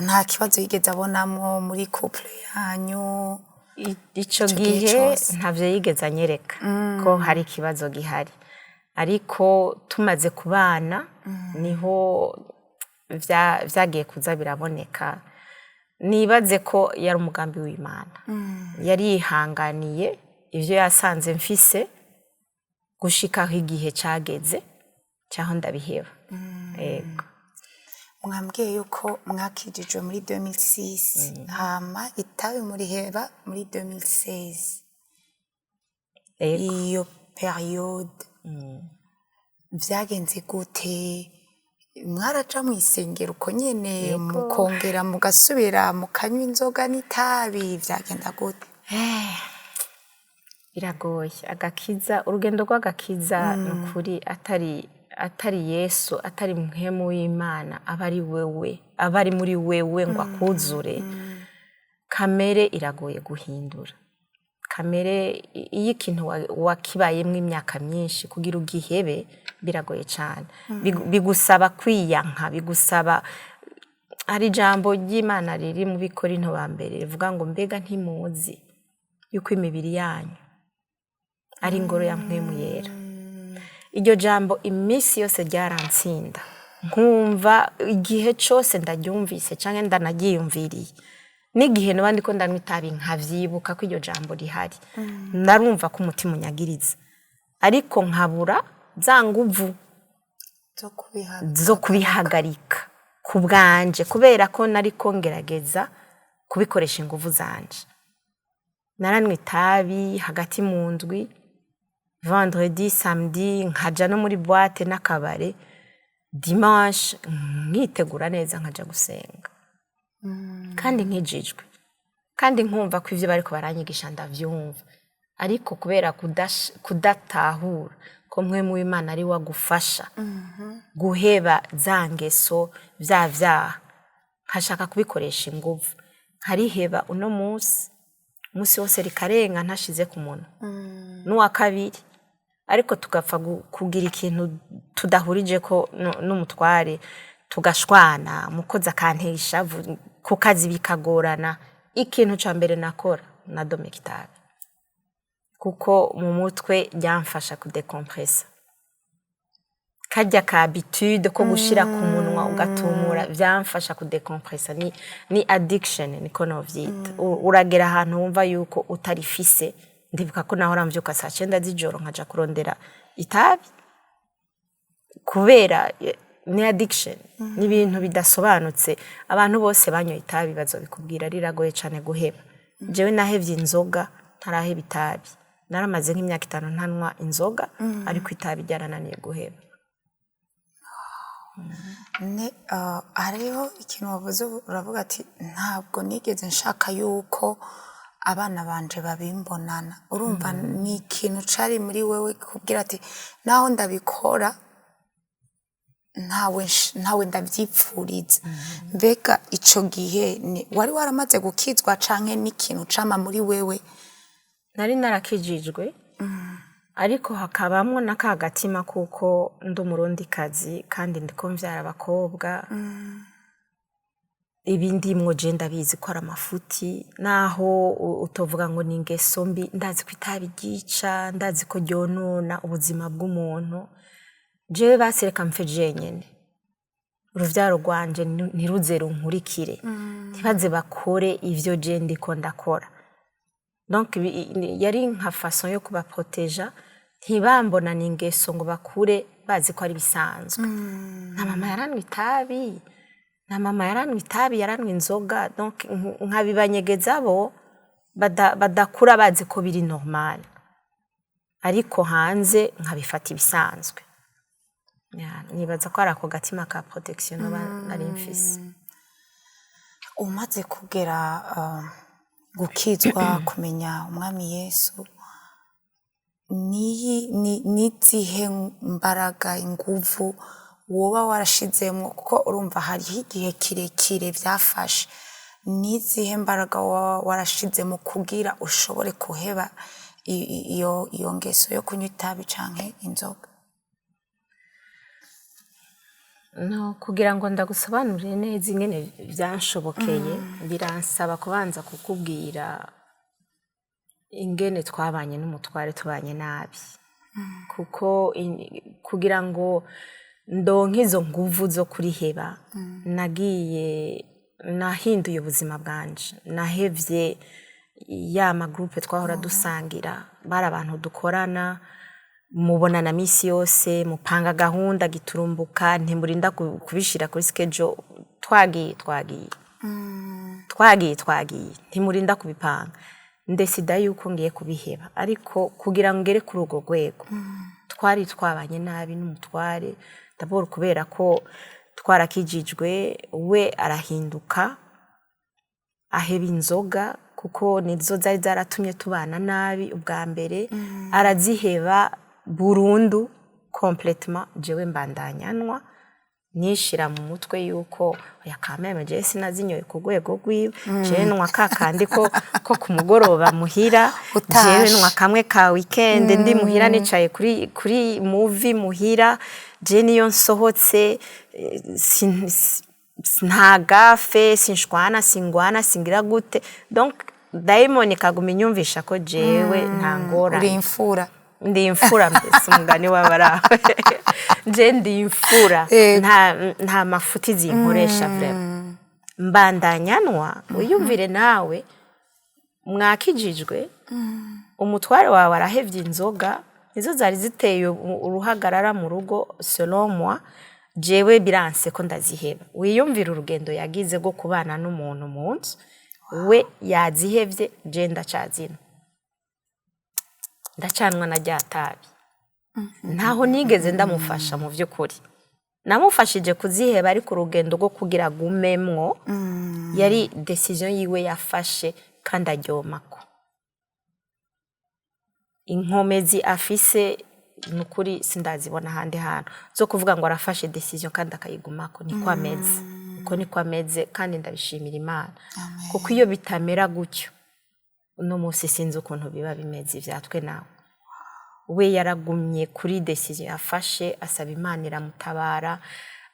nta kibazo yigeze abonamwo muri couple yanyu? Ico Ico gihe gihe cose. ntavyo yigeze anyereka ko hari ikibazo gihari, ariko tumaze kubana niho vyagiye kuza biraboneka. Nibaze ko yari umugambi w'Imana, yari yihanganiye ivyo yasanze mfise gushikaho igihe cageze caho ndabiheba. Yego. Mwambwiye yuko mwakijijwe muri 2006, hama itabi muriheba muri 2016. Yego. Iyo période vyagenze gute? Mwaraja mw'isengero uko nyene, mukongera mugasubira mukanywa inzoga n'itabi? Vyagenda gute? Biragoye. Agakiza, urugendo rw'agakiza, ni ukuri atari Yesu, atari Mpwemu w'Imana aba ari wewe, aba ari muri wewe ngo akuzure, kamere iragoye guhindura. Kamere, iyo ikintu wakibayemwo imyaka myinshi, kugira ugihebe biragoye cyane. Bigusaba kwiyanka, bigusaba. Hari ijambo ry'Imana riri mu Bikorinto ba mbere rivuga ngo: "Mbega ntimuzi yuko imibiri yanyu ari ingoro ya Mpwemu Yera?" Iryo jambo iminsi yose ryarantsinda, nkumva igihe cyose ndaryumvise cyangwa ndanaryiyumviriye, n'igihe nuba ndiko ndanywa itabi nkavyibuka ko iryo jambo rihari, narumva ko umutima unyagiriza, ariko nkabura za nguvu zo kubihagarika. Zo kubihagarika ku bwanje, kubera ko nariko ngerageza kubikoresha inguvu zanje. Naranywa itabi hagati mu ndwi, vendredi, samedi, nkaja no muri boîte n'akabare, dimanche nkitegura neza nkaja gusenga, kandi nkijijwe, kandi nkumva ko ivyo bariko baranyigisha ndavyumva, ariko kubera kudatahura ko Mpwemu w'Imana ari we agufasha guheba za ngeso, vya vyaha, nkashaka kubikoresha inguvu, nkariheba uno munsi, umunsi wose rikarenga ntashize ku munwa, n'uwa kabiri, ariko tugapfa kugira ikintu tudahurije ko n'umutware, tugashwana, umukozi akantera ishavu, ku kazi bikagorana, ikintu ca mbere nakora nadomeka itabi, kuko mu mutwe ryamfasha kudécompressa. Karya ka habitude ko gushira ku munwa ugatumura vyamfasha kudécompressa. Ni addiction, niko novyita. Uragera ahantu wumva yuko utarifise. Ndibuka ko nahora mvyuka saa cenda z'ijoro nkaja kurondera itabi, kubera ni addiction, ni ibintu bidasobanutse. Abantu bose banyoye itabi bazobikubwira, riragoye cane guheba. Jewe nahevye inzoga, ntaraheba itabi. Naramaze nk'imyaka 5 ntanywa inzoga, ariko itabi ryarananiye guheba. Ne, hariho ikintu wavuze, uravuga ati: "Ntabwo nigeze nshaka yuko abana banje babimbonana." Urumva ni ikintu cari muri wewe kubwira ati: "Naho ndabikora, ntawe ndavyipfuriza." Mbega ico gihe wari waramaze gukizwa, canke n'ikintu cama muri wewe? Nari narakijijwe. Ariko hakabamwo na ka gatima kuko ndi Umurundikazi kandi ndiko mvyara abakobwa. Ibi ndimwo je ndabizi ko ari amafuti, naho utovuga ngo ni ingeso mbi. Ndazi ko itabi ryica, ndazi ko ryonona ubuzima bw'umuntu. Jewe basi reka mpfe jenyene, uruvyaro rwanje ntiruze runkurikire, ntibaze bakore ivyo je ndiko ndakora. Donc yari nka façon yo kubaproteja, ntibambonane ingeso ngo bakure bazi ko ari bisanzwe. Na mama yaranwa itabi, na mama yaranwa itabi, yaranwa inzoga. Donc nkabibanyegeza bo badakura bazi ko biri normal, ariko hanze nkabifata ibisanzwe. Ya, nibaza ko ari ako gatima ka protection noba nari mfise. Umaze kugera gukizwa, kumenya Umwami Yesu, nizihe mbaraga, inguvu woba warashizemwo? Kuko urumva hariho igihe kirekire vyafashe. Nizihe mbaraga woba warashizemo kugira ushobore kuheba iyo ngeso yo kunywa itabi canke inzoga? No kugira ngo ndagusobanurire neza ingene vyanshobokeye, biransaba kubanza kukubwira ingene twabanye n'umutware, tubanye nabi. Kuko kugira ngo ndonke izo nguvu zo kuriheba, nagiye nahinduye ubuzima bwanje. Nahevye ya ma groupe twahora dusangira. Bari abantu dukorana, mubonana misi yose, mupanga gahunda giturumbuka, ntimurinda kubishira kuri schedule. Twagiye, twagiye, twagiye, twagiye, ntimurinda kubipanga. Ndesida yuko ngiye kubiheba. Ariko kugira ngo ngere kuri urwo rwego, twari twabanye nabi n'umutware d'abord kubera ko twarakijijwe, we arahinduka, aheba inzoga, kuko nizo zari zaratumye tubana nabi ubwa mbere. Araziheba burundu, complètement. Jewe mbandanya nywa, nishira mu mutwe yuko oya kameme, jewe sinazinyoye ku rwego rwiwe, jewe nywa kakandi ko ku mugoroba muhira. Utashe. Jewe nywa kamwe ka weekend ndi muhira, nicaye kuri movie muhira. Je niyo nsohotse nta gafe, sinshwana, singwana, singira gute. Donc dayimoni ikaguma inyumvisha ko jewe nta ngorane. Uri imfura. Ndi imfura mbese, umugani w'abarawe, je ndi imfura. Nta mafuti zinkoresha vraiment. Mbandanya nywa. Wiyumvire nawe, mwakijijwe, umutware wawe arahevye inzoga, nizo zari ziteye uruhagarara mu rugo selon moi. Jewe biranse ko ndaziheba. Wiyumvire urugendo yagize rwo kubana n'umuntu mu nzu, we yazihevye, je ndacazina, ndacanwa na rya tabi. Ntaho nigeze ndamufasha. Mu by'ukuri namufashije kuziheba, ariko urugendo rwo kugira agumemwo yari décision yiwe yafashe kandi aryomako. Inkomezi afise ni ukuri sindazibona ahandi hantu, zo kuvuga ngo arafashe décision kandi akayigumako. Niko ameze, uko niko ameze, kandi ndabishimira Imana, kuko iyo bitamera gutyo, uno munsi sinzi ukuntu biba bimeze ivyatwe nawe. We yaragumye kuri décision yafashe, asaba Imana, iramutabara,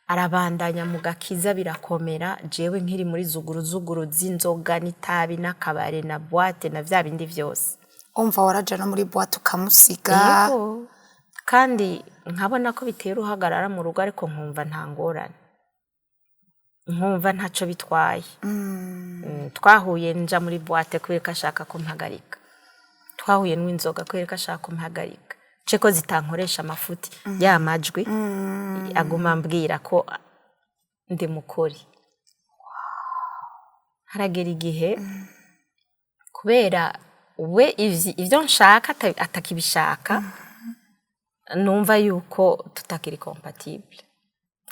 arabandanya mu gakiza, birakomera. Jewe nkiri muri zuguru zuguru z'inzoga n'itabi n'akabare na boîte na vya bindi vyose. Umva, waraja no muri boîte ukamusiga? Yego, kandi nkabona ko bitera uruhagarara mu rugo, ariko nkumva nta ngorane, nkumva ntaco bitwaye. Twahuye nja muri boîte kubera ko ashaka ko mpagarika, twahuye n'inzoga kubera ko ashaka ko mpagarika, ce ko zitankoresha amafuti, ya majwi aguma ambwira ko ndi mukori. Haragera igihe, kubera we ivyo nshaka atakibishaka, numva yuko tutakiri compatible,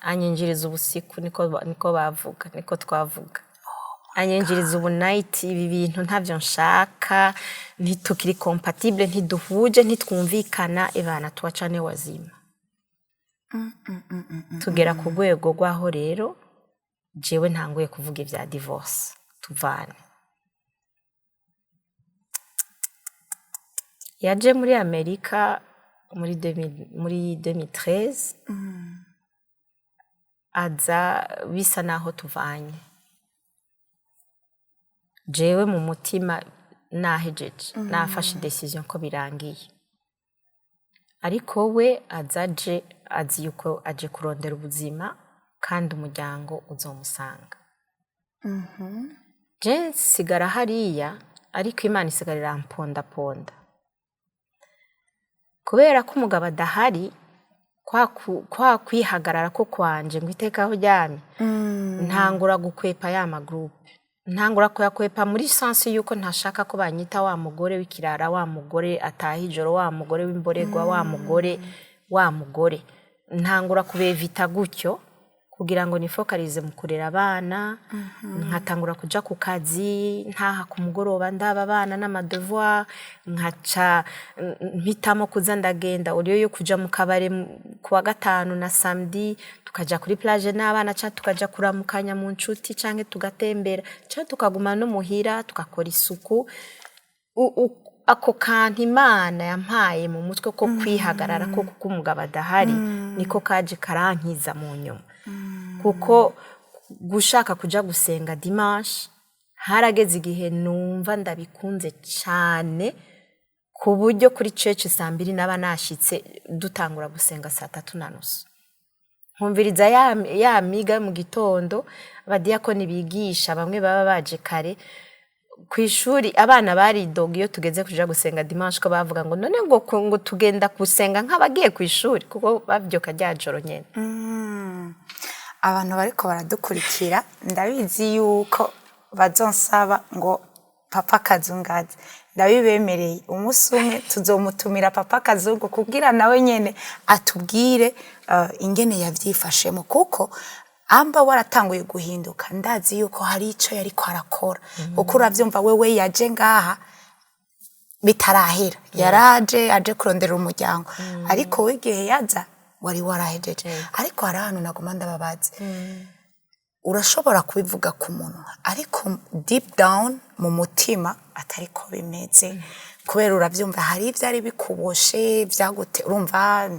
anyinjiriza ubusiku, niko bavuga, niko twavuga, anyinjiriza ubu night. Ibi bintu ntavyo nshaka, ntitukiri compatible, ntiduhuje, ntitwumvikana. Ebana, tuwacane wazima. Tugera ku rwego rw'aho rero jewe ntanguye kuvuga ibya divorce, tuvane. Yaje muri Amerika. muri 2000, muri 2013 aza bisa naho tuvanye. Jewe mu mutima nahejeje, nafashe décision ko birangiye, ariko we aza aje azi yuko aje kurondera ubuzima kandi umuryango uzomusanga. Je nsigara hariya, ariko Imana isigara irampondaponda kubera ko umugabo adahari. Kwa kwihagarara ko kwanje ngo iteka aho ryamye, ntangura gukwepa ya ma groupes, ntangura kuyakwepa muri sens yuko ntashaka ko banyita wa mugore w'ikirara, wa mugore ataha ijoro, wa mugore w'imboregwa, wa mugore, wa mugore. Ntangura kubevita gutyo kugira ngo nifocalise mu kurera abana. Nkatangura kuja ku kazi, ntaha ku mugoroba, ndaba abana n'ama devoirs, nkaca mpitamo kuza ndagenda au lieu yo kuja mu kabare kuwa gatanu na samedi, tukaja kuri plage n'abana, canke tukaja kuramukanya mu nshuti, canke tugatembera, canke tukaguma no muhira tugakora isuku. Ako kantu Imana yampaye mu mutwe ko kwihagarara ko kuko umugabo adahari, niko kaje karankiza mu nyuma, kuko gushaka kuja gusenga dimanche harageze igihe numva ndabikunze cane, ku buryo kuri church saa 2 naba nashitse, dutangura gusenga saa 3:30, nkumviriza ya miga yo mu gitondo, abadiyakoni bigisha, bamwe baba baje kare ku ishuri. Abana baridoga iyo tugeze kuja gusenga dimanche, ko bavuga ngo none ngo tugenda gusenga nk'abagiye ku ishuri, kuko bavyuka rya joro nyene. Abantu bariko baradukurikira, ndabizi yuko bazonsaba ngo Papa Kazungu aze. Ndabibemereye, umunsi umwe tuzomutumira Papa Kazungu kugira nawe nyene atubwire ingene yavyifashemo, kuko amba waratanguye guhinduka, ndazi yuko hari ico yariko arakora. Kuko uravyumva, wewe yaje ngaha bitarahera, yaraje aje kurondera umuryango, ariko we igihe yaza wari warahejeje. Ariko hari ahantu naguma ndababaza: urashobora kubivuga ku munwa, ariko deep down mu mutima atari ko bimeze, kubera uravyumva hari ivyari bikuboshe vyagute. Urumva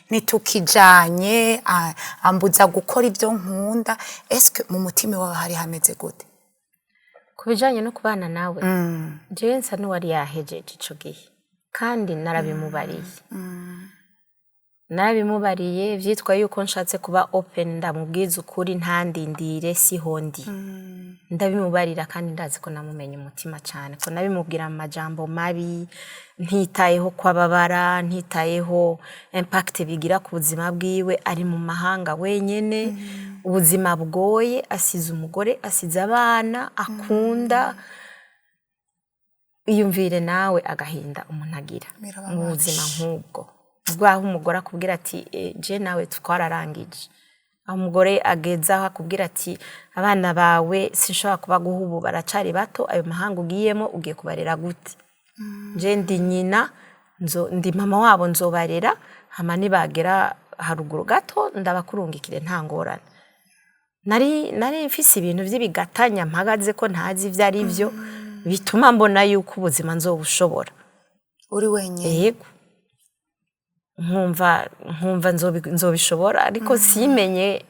ntitukijanye, ambuza gukora ibyo nkunda. Eske mu mutima wawe hari hameze gute? Ku bijanye no kubana nawe, jewe nsa n'uwari yahejeje ico gihe, kandi narabimubariye, narabimubariye. Vyitwa yuko nshatse kuba open, ndamubwiza ukuri, ntandindire, siho ndi. Ndabimubarira, kandi ndazi ko namumenye umutima cyane, ko nabimubwira mu majambo mabi, ntitayeho ko ababara, ntitayeho impact bigira ku buzima bwiwe ari mu mahanga wenyene, ubuzima bugoye, asize umugore, asize abana akunda. Iyumvire nawe agahinda umuntu agira mu Birababaje. buzima nk'ubwo, bwaho umugore akubwira ati: "Je nawe twararangije", aho umugore ageze aho akubwira ati: "Abana bawe sinshobora kubaguha ubu, baracari bato, ayo mahanga ugiyemo ugiye kubarera gute? Je ndi nyina, ndi mama wabo, nzobarera, hama nibagera haruguru gato ndabakurungikire, nta ngorane." Nari mfise ibintu vy'ibigatanya mpagaze ko ntazi ivyo ari vyo, bituma mbona yuko ubuzima nzobushobora uri wenyine. Yego, nkumva nzobishobora, ariko simenye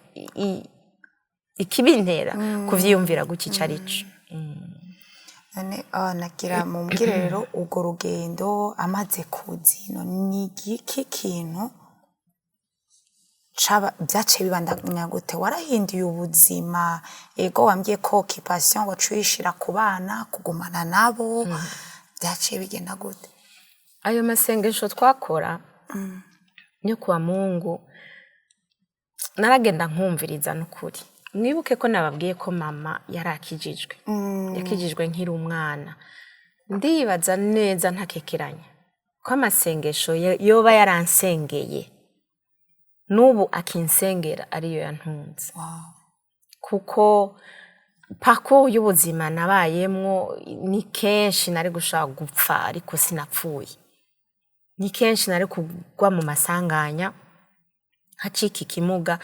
ikibintera kuvyiyumvira gutya ico ari co. None nagira mumbwire rero, urwo rugendo amaze kuzino, ni igiki kintu caba vyaciye bibandanya gute? Warahinduye ubuzima? Ego, wambwiye ko occupation waciye uyishira ku bana, kugumana nabo. Vyaciye bigenda gute? Ayo masengesho twakora yo kuwa Mungu, naragenda nkumviriza. N'ukuri mwibuke ko nababwiye ko mama yari akijijwe, yakijijwe nkiri umwana. Ndibaza neza ntakekeranya ko amasengesho yoba yaransengeye n'ubu akinsengera ariyo yantunze, kuko parcours y'ubuzima nabayemwo ni kenshi nari gushaka gupfa ariko sinapfuye, ni kenshi nari kugwa mu masanganya nkacika ikimuga.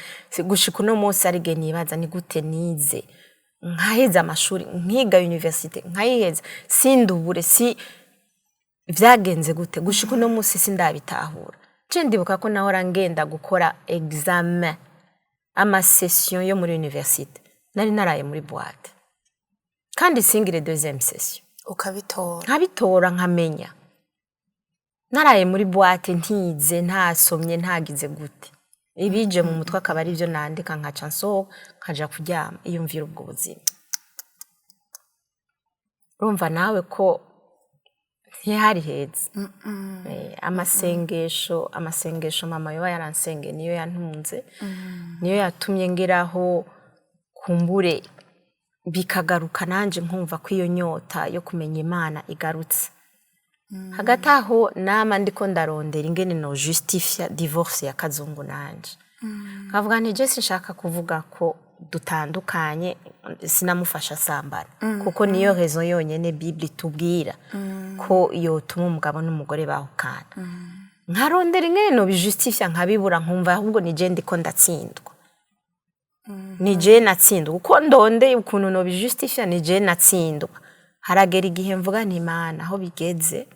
Gushika uno munsi ari igihe nibaza ni gute nize nkaheza amashuri, nkiga université nkayiheza, sindubure, si vyagenze gute? Gushika uno munsi sindabitahura. Je ndibuka ko nahora ngenda gukora examen, ama session yo muri université, nari naraye muri boîte kandi singire deuxième session. Ukabitora? Nkabitora, nkamenya naraye muri boîte, ntize, ntasomye, ntagize gute, ibije mu mutwe akaba ari byo nandika, nkaca nsohoka nkaja kuryama. Iyumvira ubwo buzima, urumva nawe ko ntihari heza. Amasengesho mama yoba yaransengeye niyo yantunze, niyo yatumye ngeraho. Kumbure bikagaruka nanje nkumva ko iyo nyota yo kumenya Imana igarutse. Hagati aho nama ndiko ndarondera ingene no justifia divorce ya Kazungu, nanje nkavuga nti je sinshaka kuvuga ko dutandukanye, sinamufasha asambana, kuko niyo raison yonyene Bible itubwira ko yotuma umugabo n'umugore bahukana. Nkarondera ingene no bijustifia nkabibura, nkumva ahubwo ni je ndiko ndatsindwa, ni je natsindwa uko ndondeye ukuntu no bijustifia, ni je natsindwa. Haragera igihe mvuga nti: "Imana, aho bigeze."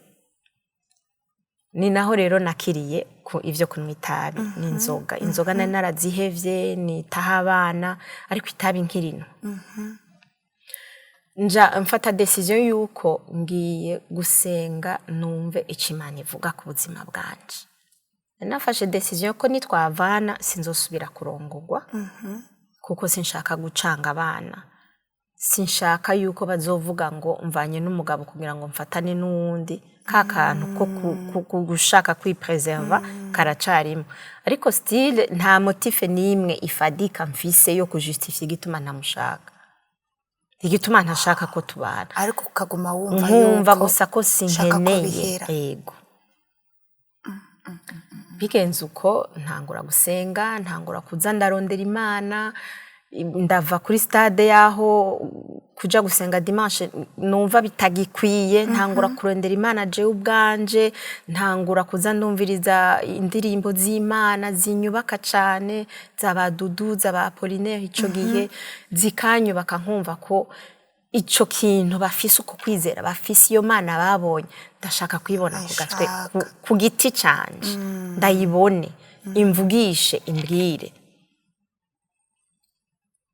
Ni naho rero nakiriye ku ivyo kunywa itabi n'inzoga. Inzoga nari narazihevye, nitaho abana, ariko itabi nkirino. Nja mfata décision yuko ngiye gusenga numve ico Imana ivuga ku buzima bwanje. Nafashe décision ko nitwavana sinzosubira kurongorwa, kuko sinshaka gucanga abana, sinshaka yuko bazovuga ngo mvanye n'umugabo kugira ngo mfatane n'uwundi. Ka kantu ko gushaka kwipreserva karacarimo, ariko still nta motif n'imwe ifadika mfise yo kujustifia igituma ntamushaka, igituma ntashaka ko tubana. Ariko ukaguma wumva nkumva yuko gusa ko ushaka ko sinkeneye. bihera. Ego, bigenze uko, ntangura gusenga, ntangura kuza ndarondera Imana, ndava kuri stade yaho kuja gusenga dimanche numva bitagikwiye, ntangura kurondera Imana jewe ubwanje, ntangura kuza ndumviriza indirimbo z'Imana zinyubaka cane, zaba Dudu, zaba Apollinaire ico gihe, zikanyubaka, nkumva ko ico kintu bafise, uko kwizera bafise, iyo Mana babonye, ndashaka kuyibona ku gatwe, ku giti canje, ndayibone, imvugishe, imbwire.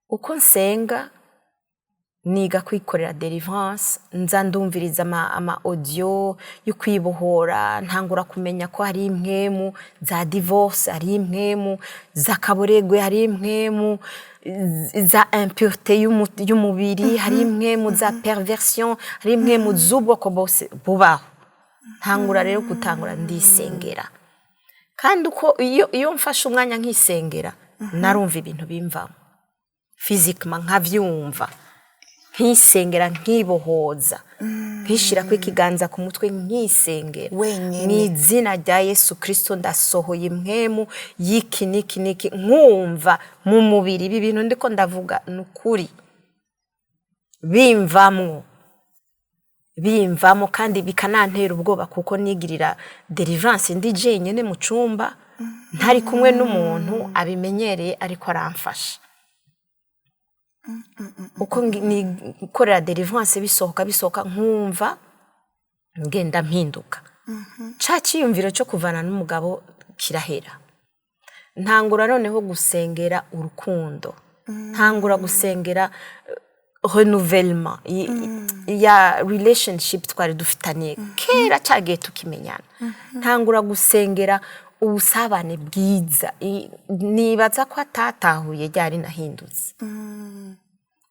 Uko nsenga, niga kwikorera deliverance, nza ndumviriza ama audio yo kwibohora, ntangura kumenya ko hari impwemu za divorce, hari impwemu z'akaboregwe, hari impwemu za impureté y'umubiri, hari impwemu za perversion, hari impwemu z'ubwoko bwose bubaho. Ntangura rero gutangura ndisengera, kandi uko iyo mfashe umwanya nkisengera, narumva ibintu bimvamo physiquement, nkavyumva, nkisengera, nkibohoza, nkishirako ikiganza ku mutwe, nkisengera. Wenyene. Mu izina rya Yesu Kristo, ndasohoye impwemu y'iki n'iki n'iki, nkumva mu mubiri ibi bintu ndiko ndavuga ni ukuri, bimvamwo, bimvamo, kandi bikanantera ubwoba, kuko nigirira deliverance ndi jenyine mu cumba, ntari kumwe n'umuntu abimenyereye ariko aramfasha. Uko nikorera deliverance, bisohoka, bisohoka, nkumva ngenda mpinduka, ca ciyumviro cyo kuvana n'umugabo kirahera. Ntangura noneho gusengera urukundo, ntangura gusengera renouvellement ya relationship twari dufitaniye kera cyagiye tukimenyana, ntangura gusengera ubusabane bwiza. Nibaza ko atatahuye ryari nahindutse,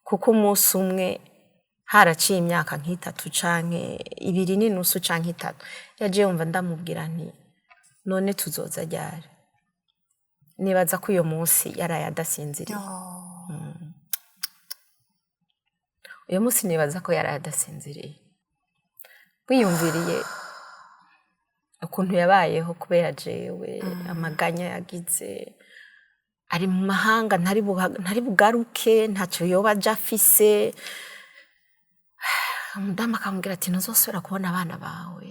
kuko umunsi umwe, haraciye imyaka nk'itatu canke 2.5 canke 3, yaje yumva ndamubwira nti: "None tuzoza ryari?" Nibaza ko uyo munsi yaraye adasinziriye. Uyo munsi nibaza ko yaraye adasinziriye, wiyumviriye ukuntu yabayeho kubera jewe, amaganya yagize ari mu mahanga, ntari bugaruke, ntacyo yoba aja afise. Umudamu akamubwira ati: "Ntuzosubira kubona abana bawe,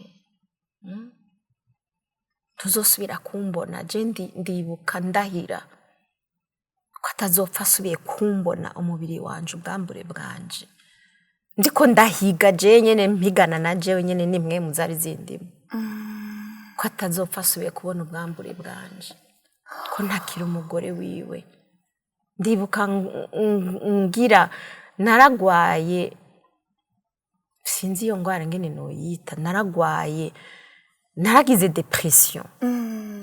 Ntuzosubira kumbona." Je ndibuka ndahira ko atazopfa asubiye kumbona umubiri wanje, ubwambure bwanje. Ndiko ndahiga je nyene, mpigana na jewe nyene, nimwe muzari zindimo ko Ko atazopfa asubiye kubona ubwambure bwanje, ko ntakiri umugore wiwe. Ndibuka ngira naragwaye, sinzi iyo ngwara ngene noyita, naragwaye, naragize dépression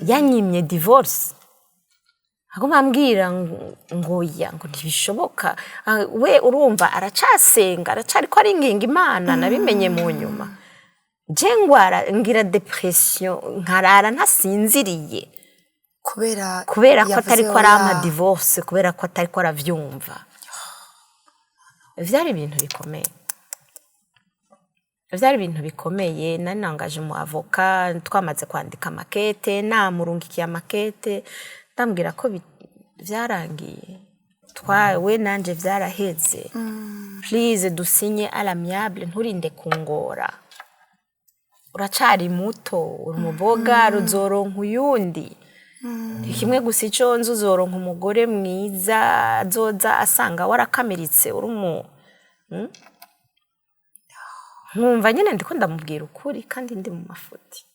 yanyimye divorce. Aguma ambwira ngo ya, ngo ntibishoboka. Ah, we urumva aracasenga, aracariko aringinga Imana. Nabimenye mu nyuma. Je ngwara, ngira dépression, nkarara ntasinziriye. Kubera Kubera ko yavuze atari ko arampa oya. divorce, kubera ko atari ko aravyumva. Vyari ibintu bikomeye, vyari ibintu bikomeye. Nari nangaje mu avocat, twamaze kwandika makete, namurungikiye amakete, ndambwira ko vyarangiye, twawe nanje vyaraheze, please dusinye à l'amiable, nturinde kungora, uracari muto, uri umuboga, ruzoronka uyundi. Ni kimwe gusa ico nzi, uzoronka umugore mwiza azoza asanga warakamiritse uri umu. Nkumva nyine ndiko ndamubwira ukuri kandi ndi mu mafuti.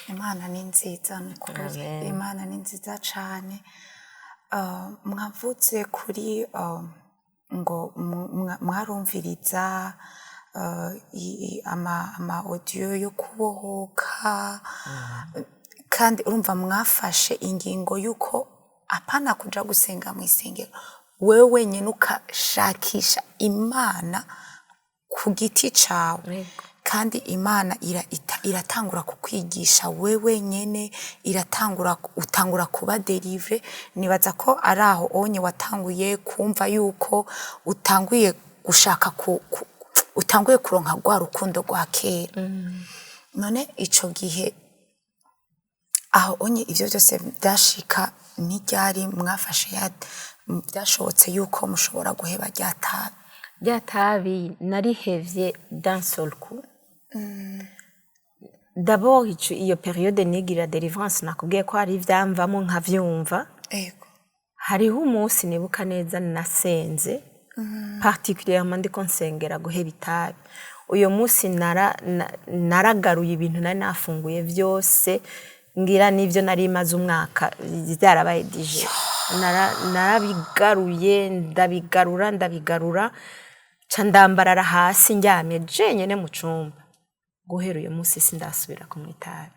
Imana ni nziza, ni ukuri. Amen. Imana ni nziza cyane. Mwavuze kuri ngo mwarumviriza ama audio yo kubohoka, kandi urumva mwafashe ingingo y'uko apana kuja gusenga mu isengero, wewe wenyine ukashakisha Imana ku giti cawe. Yego. Kandi Imana iratangura kukwigisha we wenyene, iratangura, utangura kuba délivré. Nibaza ko ari aho onye watanguye kumva yuko utanguye gushaka utanguye kuronka rwa rukundo rwa kera. None ico gihe aho onye ivyo byose byashika, n'iryari mwafashe ya byashobotse yuko mushobora guheba rya tabi? Rya tabi narihevye d'un seul coup. D'abord iyo période nigira délivrance, nakubwiye ko hari ivyamvamo nkavyumva. Hariho umunsi nibuka neza nasenze particulièrement, ndiko nsengera guheba itabi. Uyo munsi naragaruye ibintu nari nafunguye vyose, ngira n'ivyo nari maze umwaka byarabaye dije. Narabigaruye, ndabigarura, ndabigarura, ca ndambarara hasi ndyamye jenyene mu cumba. Guhera uyo munsi sindasubira kunywa itabi.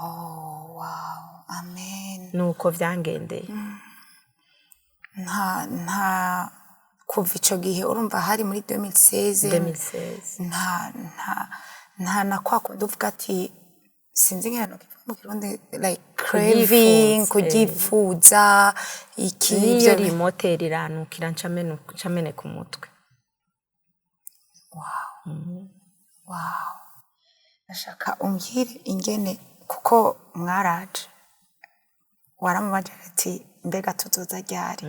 Oh wow, amen. Nuko vyangendeye. Nta kuva ico gihe, urumva hari muri 2016? 2016. Nta na kwa kundi uvuga ati, sinzi ingene nokivuga mu Kirundi, like craving. Kuryifuza. Kuryifuza iki. Niyo ivyo rimoteri iranukira ncameneka umutwe. Wow. Ndashaka umbwire ingene, kuko mwaraje, waramubajije ati mbega tuzoza ryari?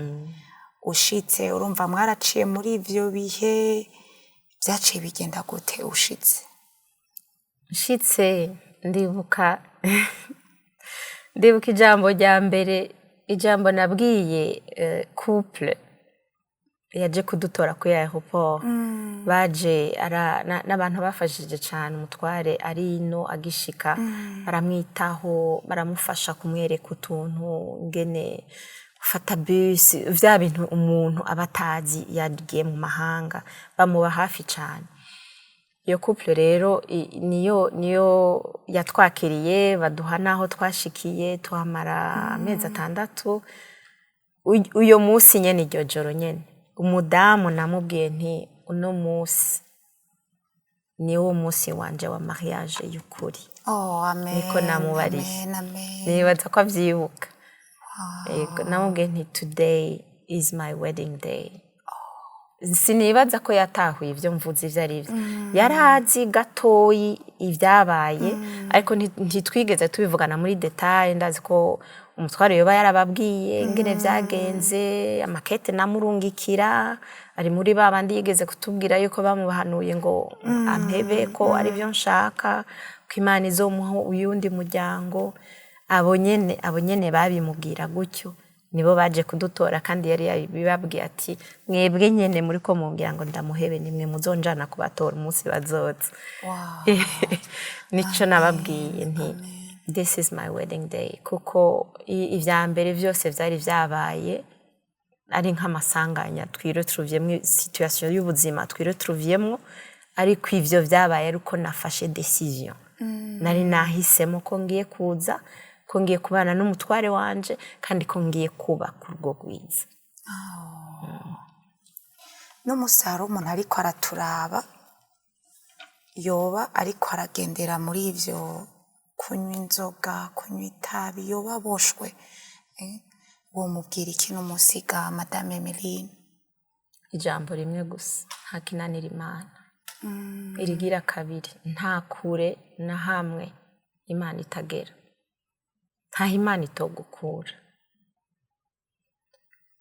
Ushitse, urumva mwaraciye muri ivyo bihe, byaciye bigenda gute ushitse? Nshitse, ndibuka ijambo rya mbere, ijambo nabwiye couple yaje kudutora kuri aéroport. Baje n'abantu bafashije cyane umutware ari ino. Agishika baramwitaho, baramufasha kumwereka utuntu, ngene gufata bus, vya bintu umuntu aba atazi yagiye mu mahanga, bamuba hafi cyane. Iyo couple rero niyo yatwakiriye, baduha n'aho twashikiye, tuhamara amezi 6. Uyo munsi nyene, iryo joro nyene, umudamu namubwiye nti uno munsi niwo munsi wanje wa mariage y'ukuri. Oh, amen. Niko namubariye. Amen, amen. Nibaza ko avyibuka. Yego, namubwiye nti today is my wedding day. Sinibaza ko yatahuye ibyo mvuze ibyo ari byo. Yari azi gatoyi ibyabaye, ariko ntitwigeze tubivugana muri détail. Ndazi ko umutware yoba yarababwiye ingene vyagenze, amakete namurungikira, ari muri ba bandi yigeze kutubwira yuko bamuhanuye ngo ampebe, ko ari byo nshaka, ko Imana izomuha uyundi muryango. Abo nyene babimubwira gutyo. Nibo baje kudutora, kandi yari yabibabwiye ati mwebwe nyene muri ko mumbwira ngo ndamuhebe, nimwe muzonjana kubatora umunsi bazoza. Nico nababwiye nti this is my wedding day, kuko ivya mbere vyose vyari vyabaye ari nk'amasanganya twiretrouvyemwo, situation y'ubuzima twiretrouvyemwo, ariko ivyo vyabaye ariko nafashe décision, nari nahisemo ko ngiye kuza, ko ngiye kubana n'umutware wanje, kandi ko ngiye kubaka urugo rwiza. N'umusaruro umuntu ariko araturaba yoba ariko aragendera muri ivyo kunywa inzoga, kunywa itabi, yoba aboshwe, womubwira iki n'umusiga, Madame Emeline? Ijambo rimwe gusa: nta kinanira Imana. Irigira kabiri, nta kure na hamwe Imana itagera, ntaho Imana itogukura.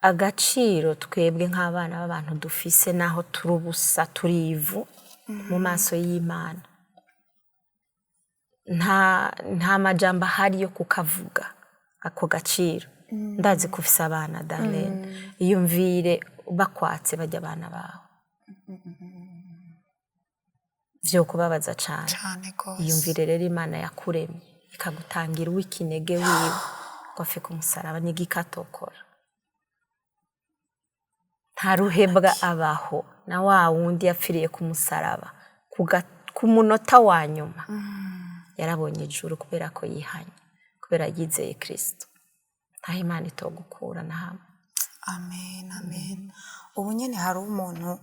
Agaciro twebwe nk'abana b'abantu dufise, naho turi ubusa, turi ivu mu maso y'Imana, nta majambo ahari yo kukavuga ako gaciro. Ndazi ko ufise abana, Darlene. Iyumvire bakwatse bajya abana bawe, vyo kubabaza cane. Cane gose. Iyumvire rero Imana yakuremye ikagutangira uw'ikinege wiwe ngo afe ku musaraba, n'igikatokora nta ruhebwa abaho. Na wa wundi yapfiriye ku musaraba ku munota wa nyuma yarabonye ijuru, kubera ko yihanye, kubera yizeye Kristo. Ntaho Imana itogukura na hamwe. Amen, amen. Ubu nyene hari umuntu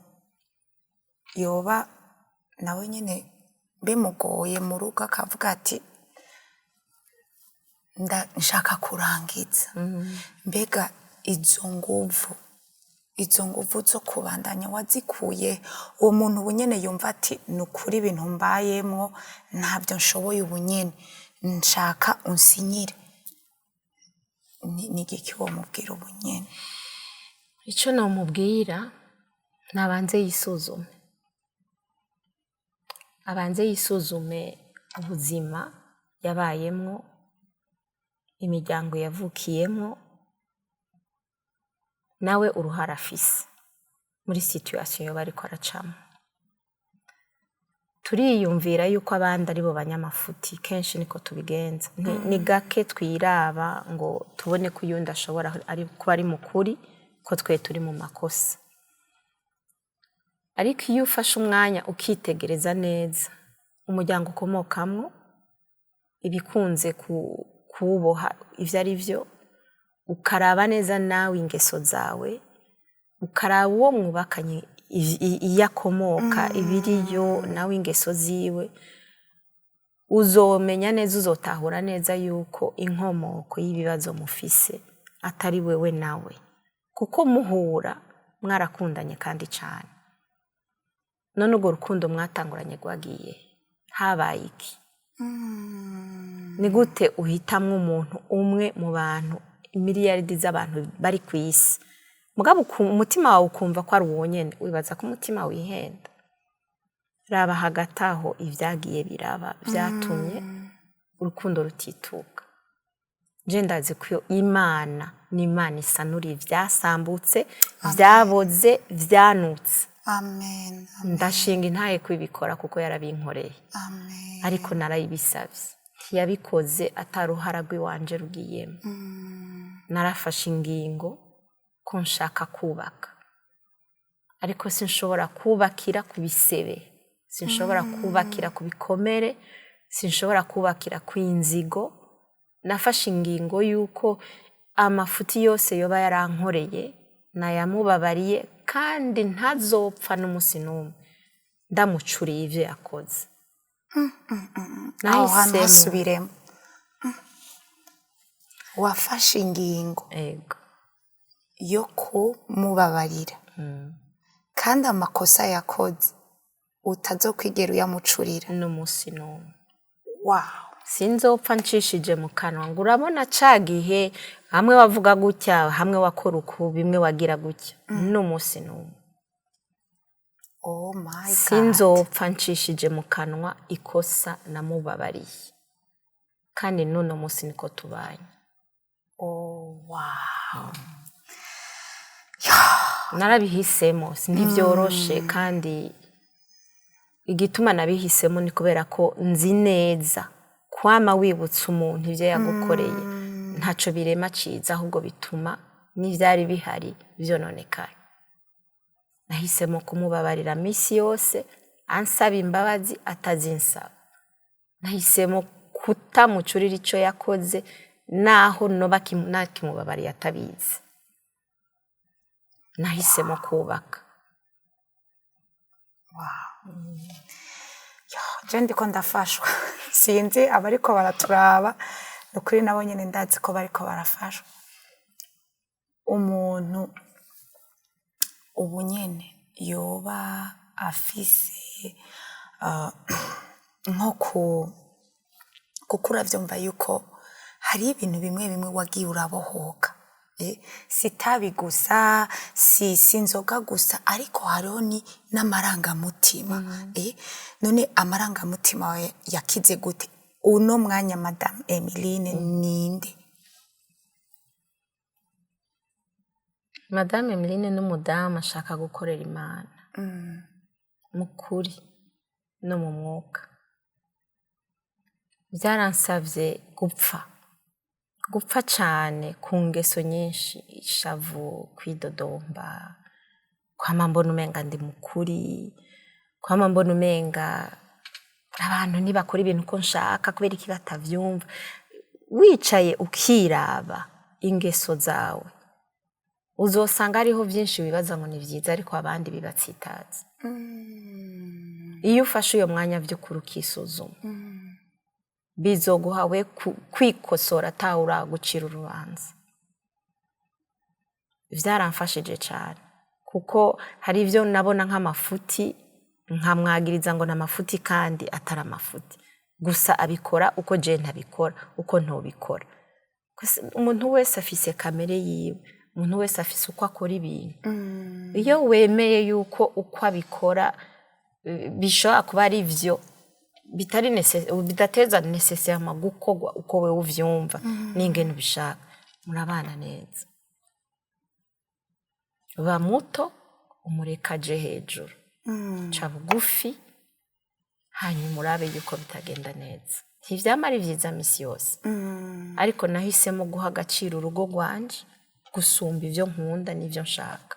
yoba nawe nyene bimugoye mu rugo, akavuga ati nshaka kurangiza. Mbega izo nguvu zo kubandanya wazikuye? Uwo muntu ubu nyene yumva ati ni ukuri ibintu mbayemwo ntabyo nshoboye, ubu nyene nshaka unsinyire. Ni igiki womubwira ubu nyene? Icyo namubwira, nabanze yisuzume, abanze yisuzume ubuzima yabayemwo, imiryango yavukiyemwo, nawe uruhara afise muri situation yoba ariko aracamo. Turiyumvira yuko abandi aribo banyamafuti, kenshi niko tubigenza. Ni gake twiraba ngo tubone ko uyundi ashobora ari kuba ari mukuri, ko twe turi mu makosa. Ariko iyo ufashe umwanya ukitegereza neza umuryango ukomokamwo, ibikunze kuwuboha ivyo ari vyo, ukaraba neza nawe ingeso zawe, ukaraba uwo mwubakanye iyo akomoka, ibiriyo, nawe ingeso ziwe, uzomenya neza, uzotahura neza yuko inkomoko y'ibibazo mufise atari wewe nawe, kuko muhura mwarakundanye kandi cane. None urwo rukundo mwatanguranye rwagiye, habaye iki? Ni gute uhitamwo umuntu umwe mu bantu miliyaridi z'abantu bari ku isi, mugabo umutima wawe ukumva ko ari uwo nyene? Wibaza ko umutima wihenda? Raba hagati aho ibyagiye biraba byatumye urukundo rutituka. Je ndazi ko Imana ni Imana isanura ivyasambutse, vyaboze, vyanutse. Amen. Ndashinga intaye kubikora kuko yarabinkoreye. Amen. Ariko narayibisabye, ntiyabikoze ataruhara rw'iwanje rugiyemo. Narafashe ingingo ko nshaka kubaka, ariko sinshobora kubakira ku bisebe, sinshobora kubakira ku bikomere, sinshobora kubakira ku inzigo. Nafashe ingingo y'uko amafuti yose yoba yarankoreye nayamubabariye, kandi ntazopfa n'umunsi n'umwe ndamucuriye ivyo yakoze. Aho hantu Nahisemo. Hasubiremo. Wafashe ingingo Ego. yo kumubabarira, kandi amakosa yakoze utazokwigera uyamucurira? N'umunsi n'umwe. Wow. Sinzopfa ncishije mu kanwa ngo urabona ca gihe hamwe wavuga gutya, hamwe wakora uku, bimwe wagira gutya. N'umunsi n'umwe. Oh my God. Sinzopfa ncishije mu kanwa ikosa namubabariye, kandi n'uno munsi niko tubanye. Oh wow. Narabihisemo, ntibyoroshe, kandi igituma nabihisemo ni kubera ko nzi neza kwama wibutsa umuntu ibyo yagukoreye ntaco birema ciza, ahubwo bituma n'ivyari bihari vyononekara. Nahisemo kumubabarira misi yose ansaba imbabazi atazinsaba. Nahisemo kutamucurira ico yakoze naho noba nakimubabariye atabizi. Nahisemo kubaka. Je ndiko ndafashwa, sinzi abariko baraturaba, ni ukuri nabo nyene ndazi ko bariko barafashwa. Umuntu ubu nyene yoba afise nko ku kuko uravyumva yuko hari ibintu bimwe bimwe wagiye urabohoka. Si itabi gusa, si inzoga gusa, ariko hariho ni n'amarangamutima. None amarangamutima wawe yakize gute? Uno mwanya Madame Emeline ninde? Madame Emeline n'umudamu ashaka gukorera Imana mu kuri no mu mwuka. Byaransabye gupfa cyane ku ngeso nyinshi, ishavu, kwidodomba, kwama mbona umenga ndi mukuri, kwama mbona umenga abantu ntibakora ibintu uko nshaka kubera iki batavyumva. Wicaye ukiraba ingeso zawe, uzosanga hariho byinshi wibaza ngo ni byiza, ariko abandi bibatsitaza. Iyo ufashe uyo mwanya by'ukuri ukisuzuma, bizoguha we kwikosora atawe uragucira urubanza. Byaramfashije cyane, kuko hari ibyo nabona nk'amafuti nkamwagiriza ngo ni amafuti kandi atari amafuti, gusa abikora uko je ntabikora, uko ntobikora. Gusa umuntu wese afise kamere yiwe, umuntu wese afise uko akora ibintu. Iyo wemeye yuko uko abikora bishobora kuba ari byo bitari bidateza nécessairement gukorwa uko wewe uvyumva n'ingene ubishaka, murabana neza. Ba muto, umureka aje hejuru, ca bugufi, hanyuma urabe yuko bitagenda neza. Ntivyama ari vyiza misi yose, ariko nahisemo guha agaciro urugo rwanje gusumba ivyo nkunda n'ivyo nshaka,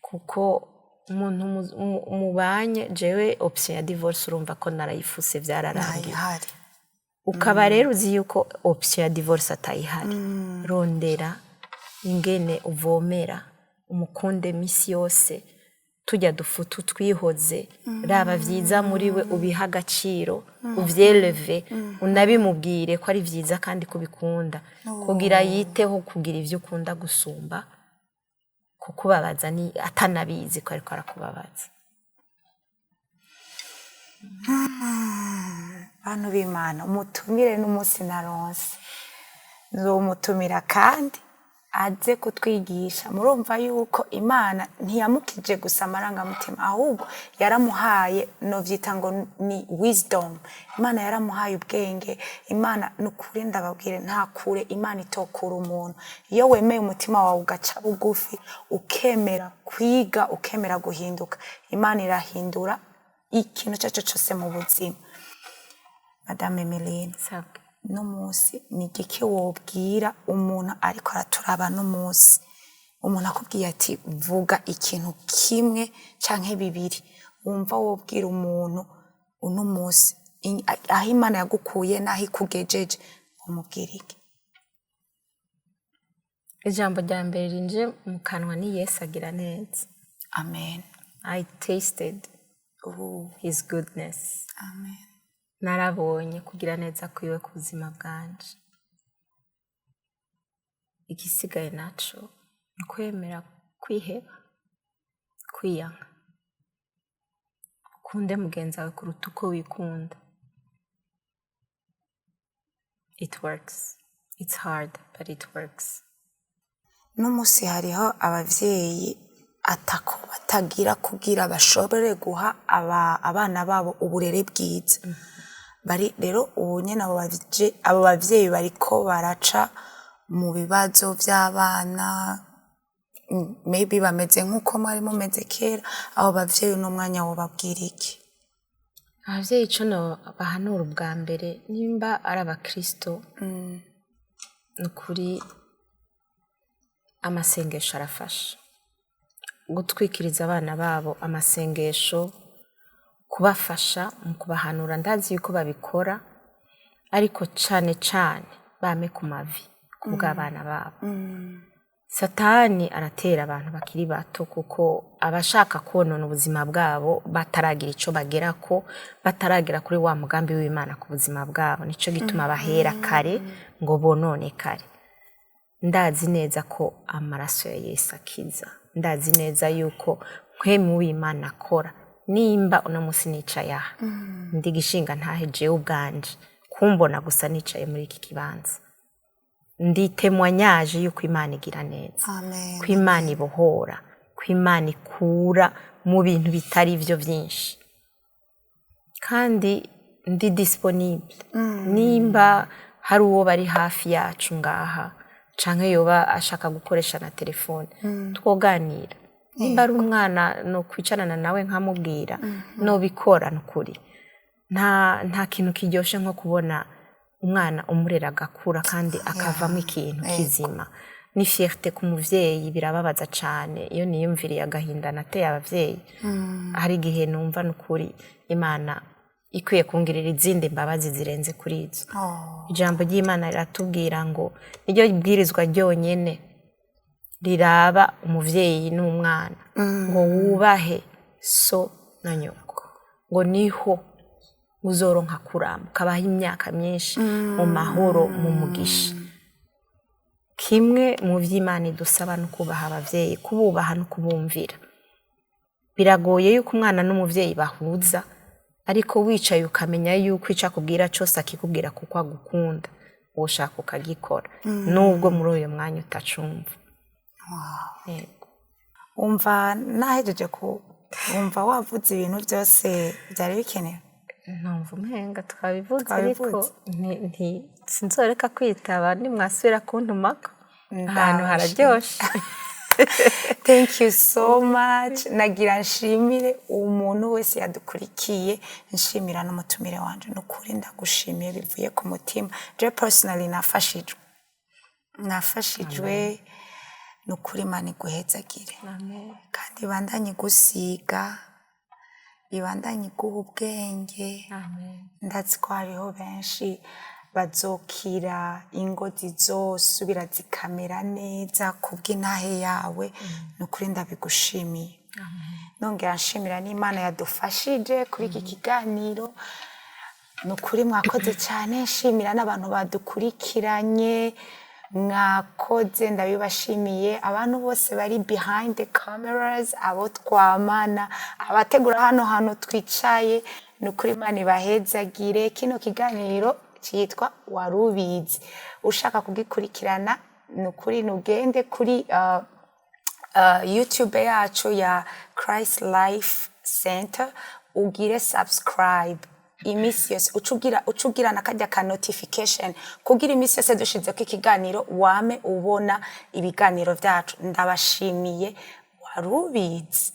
kuko umuntu mubanye, jewe option ya divorce urumva ko narayifuse, vyararangiye. Ntayihari. Ukaba rero uzi yuko option ya divorce atayihari, rondera ingene uvomera, umukunde misi yose, tujya dufutu twihoze, raba vyiza muri we, ubiha agaciro, uvyeleve, unabimubwire ko ari vyiza kandi kubikunda, kugira yiteho kugira ivyo ukunda gusumba kukubabaza ni atanabizi ko ariko arakubabaza. Bantu b'Imana, umutumire n'umunsi naronse nzomutumira kandi aze kutwigisha. Murumva yuko Imana ntiyamukije gusa amarangamutima, ahubwo yaramuhaye, novyita ngo ni wisdom. Imana yaramuhaye ubwenge. Imana, ni ukuri ndababwire, nta kure Imana itokura umuntu iyo wemeye umutima wawe ugaca bugufi, ukemera kwiga, ukemera guhinduka. Imana irahindura ikintu icyo ari cyo cyose mu buzima. Madame Emeline, Sabwe. no munsi ni igiki wobwira umuntu ariko araturaba no munsi? Umuntu akubwiye ati vuga ikintu kimwe canke bibiri wumva wobwira umuntu uno munsi, aho Imana yagukuye n'aho ikugejeje, umubwira iki? Ijambo rya mbere rinje mu kanwa ni "Yesu agira neza." Amen. I tasted his goodness. Amen. Narabonye kugira neza kwiwe ku buzima bwanje. Igisigaye naco ni ukwemera kwiheba, kwiyanka, ukunde mugenzi wawe kuruta uko wikunda. It works. It's hard, but it works. N'umunsi hariho abavyeyi atako batagira kugira bashobore guha abana babo uburere bwiza. Bari rero ubu nyene abo bavyeyi bariko baraca. mu bibazo by'abana, maybe bameze nk'uko mwari mumeze kera. Abo bavyeyi uno mwanya wobabwira iki? Abavyeyi, ico bahanura ubwa mbere, nimba ari abakristo, ni ukuri amasengesho arafasha gutwikiriza abana babo, amasengesho kubafasha mu kubahanura. Ndazi yuko babikora, ariko cane cane bame ku mavi ku bw'abana babo. Satani aratera abantu bakiri bato, kuko abashaka konona ubuzima bwabo bataragira ico bagerako, bataragera kuri wa mugambi w'Imana ku buzima bwabo. Nico gituma bahera kare ngo bonone kare. Ndazi neza ko amaraso ya Yesu akiza. Ndazi neza yuko mpwemu w'Imana akora. Nimba uno munsi nicaye aha, ndi gishinga ntahe, jewe ubwanje kumbona gusa nicaye muri iki kibanza, ndi témoignage yuko Imana igira neza, Amen. ko Imana ibohora, ko Imana ikura mu bintu bitari byo byinshi. Kandi ndi disponible nimba hari uwo bari hafi yacu ngaha, canke yoba ashaka gukoresha na telefone, twoganira. Nimba ari umwana, no kwicarana nawe nkamubwira, nobikora. Nukuri nta kintu kiryoshe nko kubona umwana umurera agakura kandi akavamo ikintu kizima. Ni fierté ku muvyeyi. Birababaza cane iyo niyumviriye agahinda nateye abavyeyi. Hari igihe numva nukuri Imana ikwiye kungirira izindi mbabazi zirenze kuri izo. Oh. Ijambo ry'Imana riratubwira ngo niryo bwirizwa ryonyene riraba umuvyeyi n'umwana, ngo wubahe so na nyoko, ngo niho uzoronka kuramba, ukabaho imyaka myinshi mu mahoro, mu mugisha. Kimwe mu vy'Imana idusaba no kubaha abavyeyi, kububaha no kubumvira. Biragoye yuko umwana n'umuvyeyi bahuza, ariko wicaye ukamenya yuko ico akubwira cose akikubwira kuko agukunda, woshaka ukagikora nubwo muri uyo mwanya utacumva. Yego. Wumva nahejeje ku wumva wavuze ibintu byose byari bikenewe? Numva umenga twabivuze, ariko Twabivuze. Sinzoreka kwitaba nimwasubira kuntumako ahantu Ndabashimye. hararyoshe. Thank you so much. Nagira nshimire umuntu wese yadukurikiye, nshimira n'umutumire wanje. Nukuri ndagushimiye bivuye ku mutima. Je personally nafashijwe. Nukuri Imana iguhezagire kandi ibandanye igusiga, ibandanye iguha ubwenge. Ndazi ko hariho benshi bazokira, ingo zizosubira zikamera neza kubw'intahe yawe. Ni ukuri ndabigushimiye. Nongera nshimira n'Imana yadufashije kuri iki kiganiro. Ni ukuri mwakoze cyane. Nshimira n'abantu badukurikiranye, mwakoze, ndabibashimiye. Abantu bose bari behind the cameras, abo twamana, abategura hano hantu twicaye, ni ukuri Imana ibahezagire. Kino kiganiro cyitwa Warubizi. Ushaka kugikurikirana, ni ukuri nugende kuri YouTube yacu ya Christ Life Center, ugire subscribe. Iminsi yose uca ugira na karya ka notification, kugira iminsi yose dushizeko ikiganiro wame ubona ibiganiro vyacu. Ndabashimiye. Warubizi.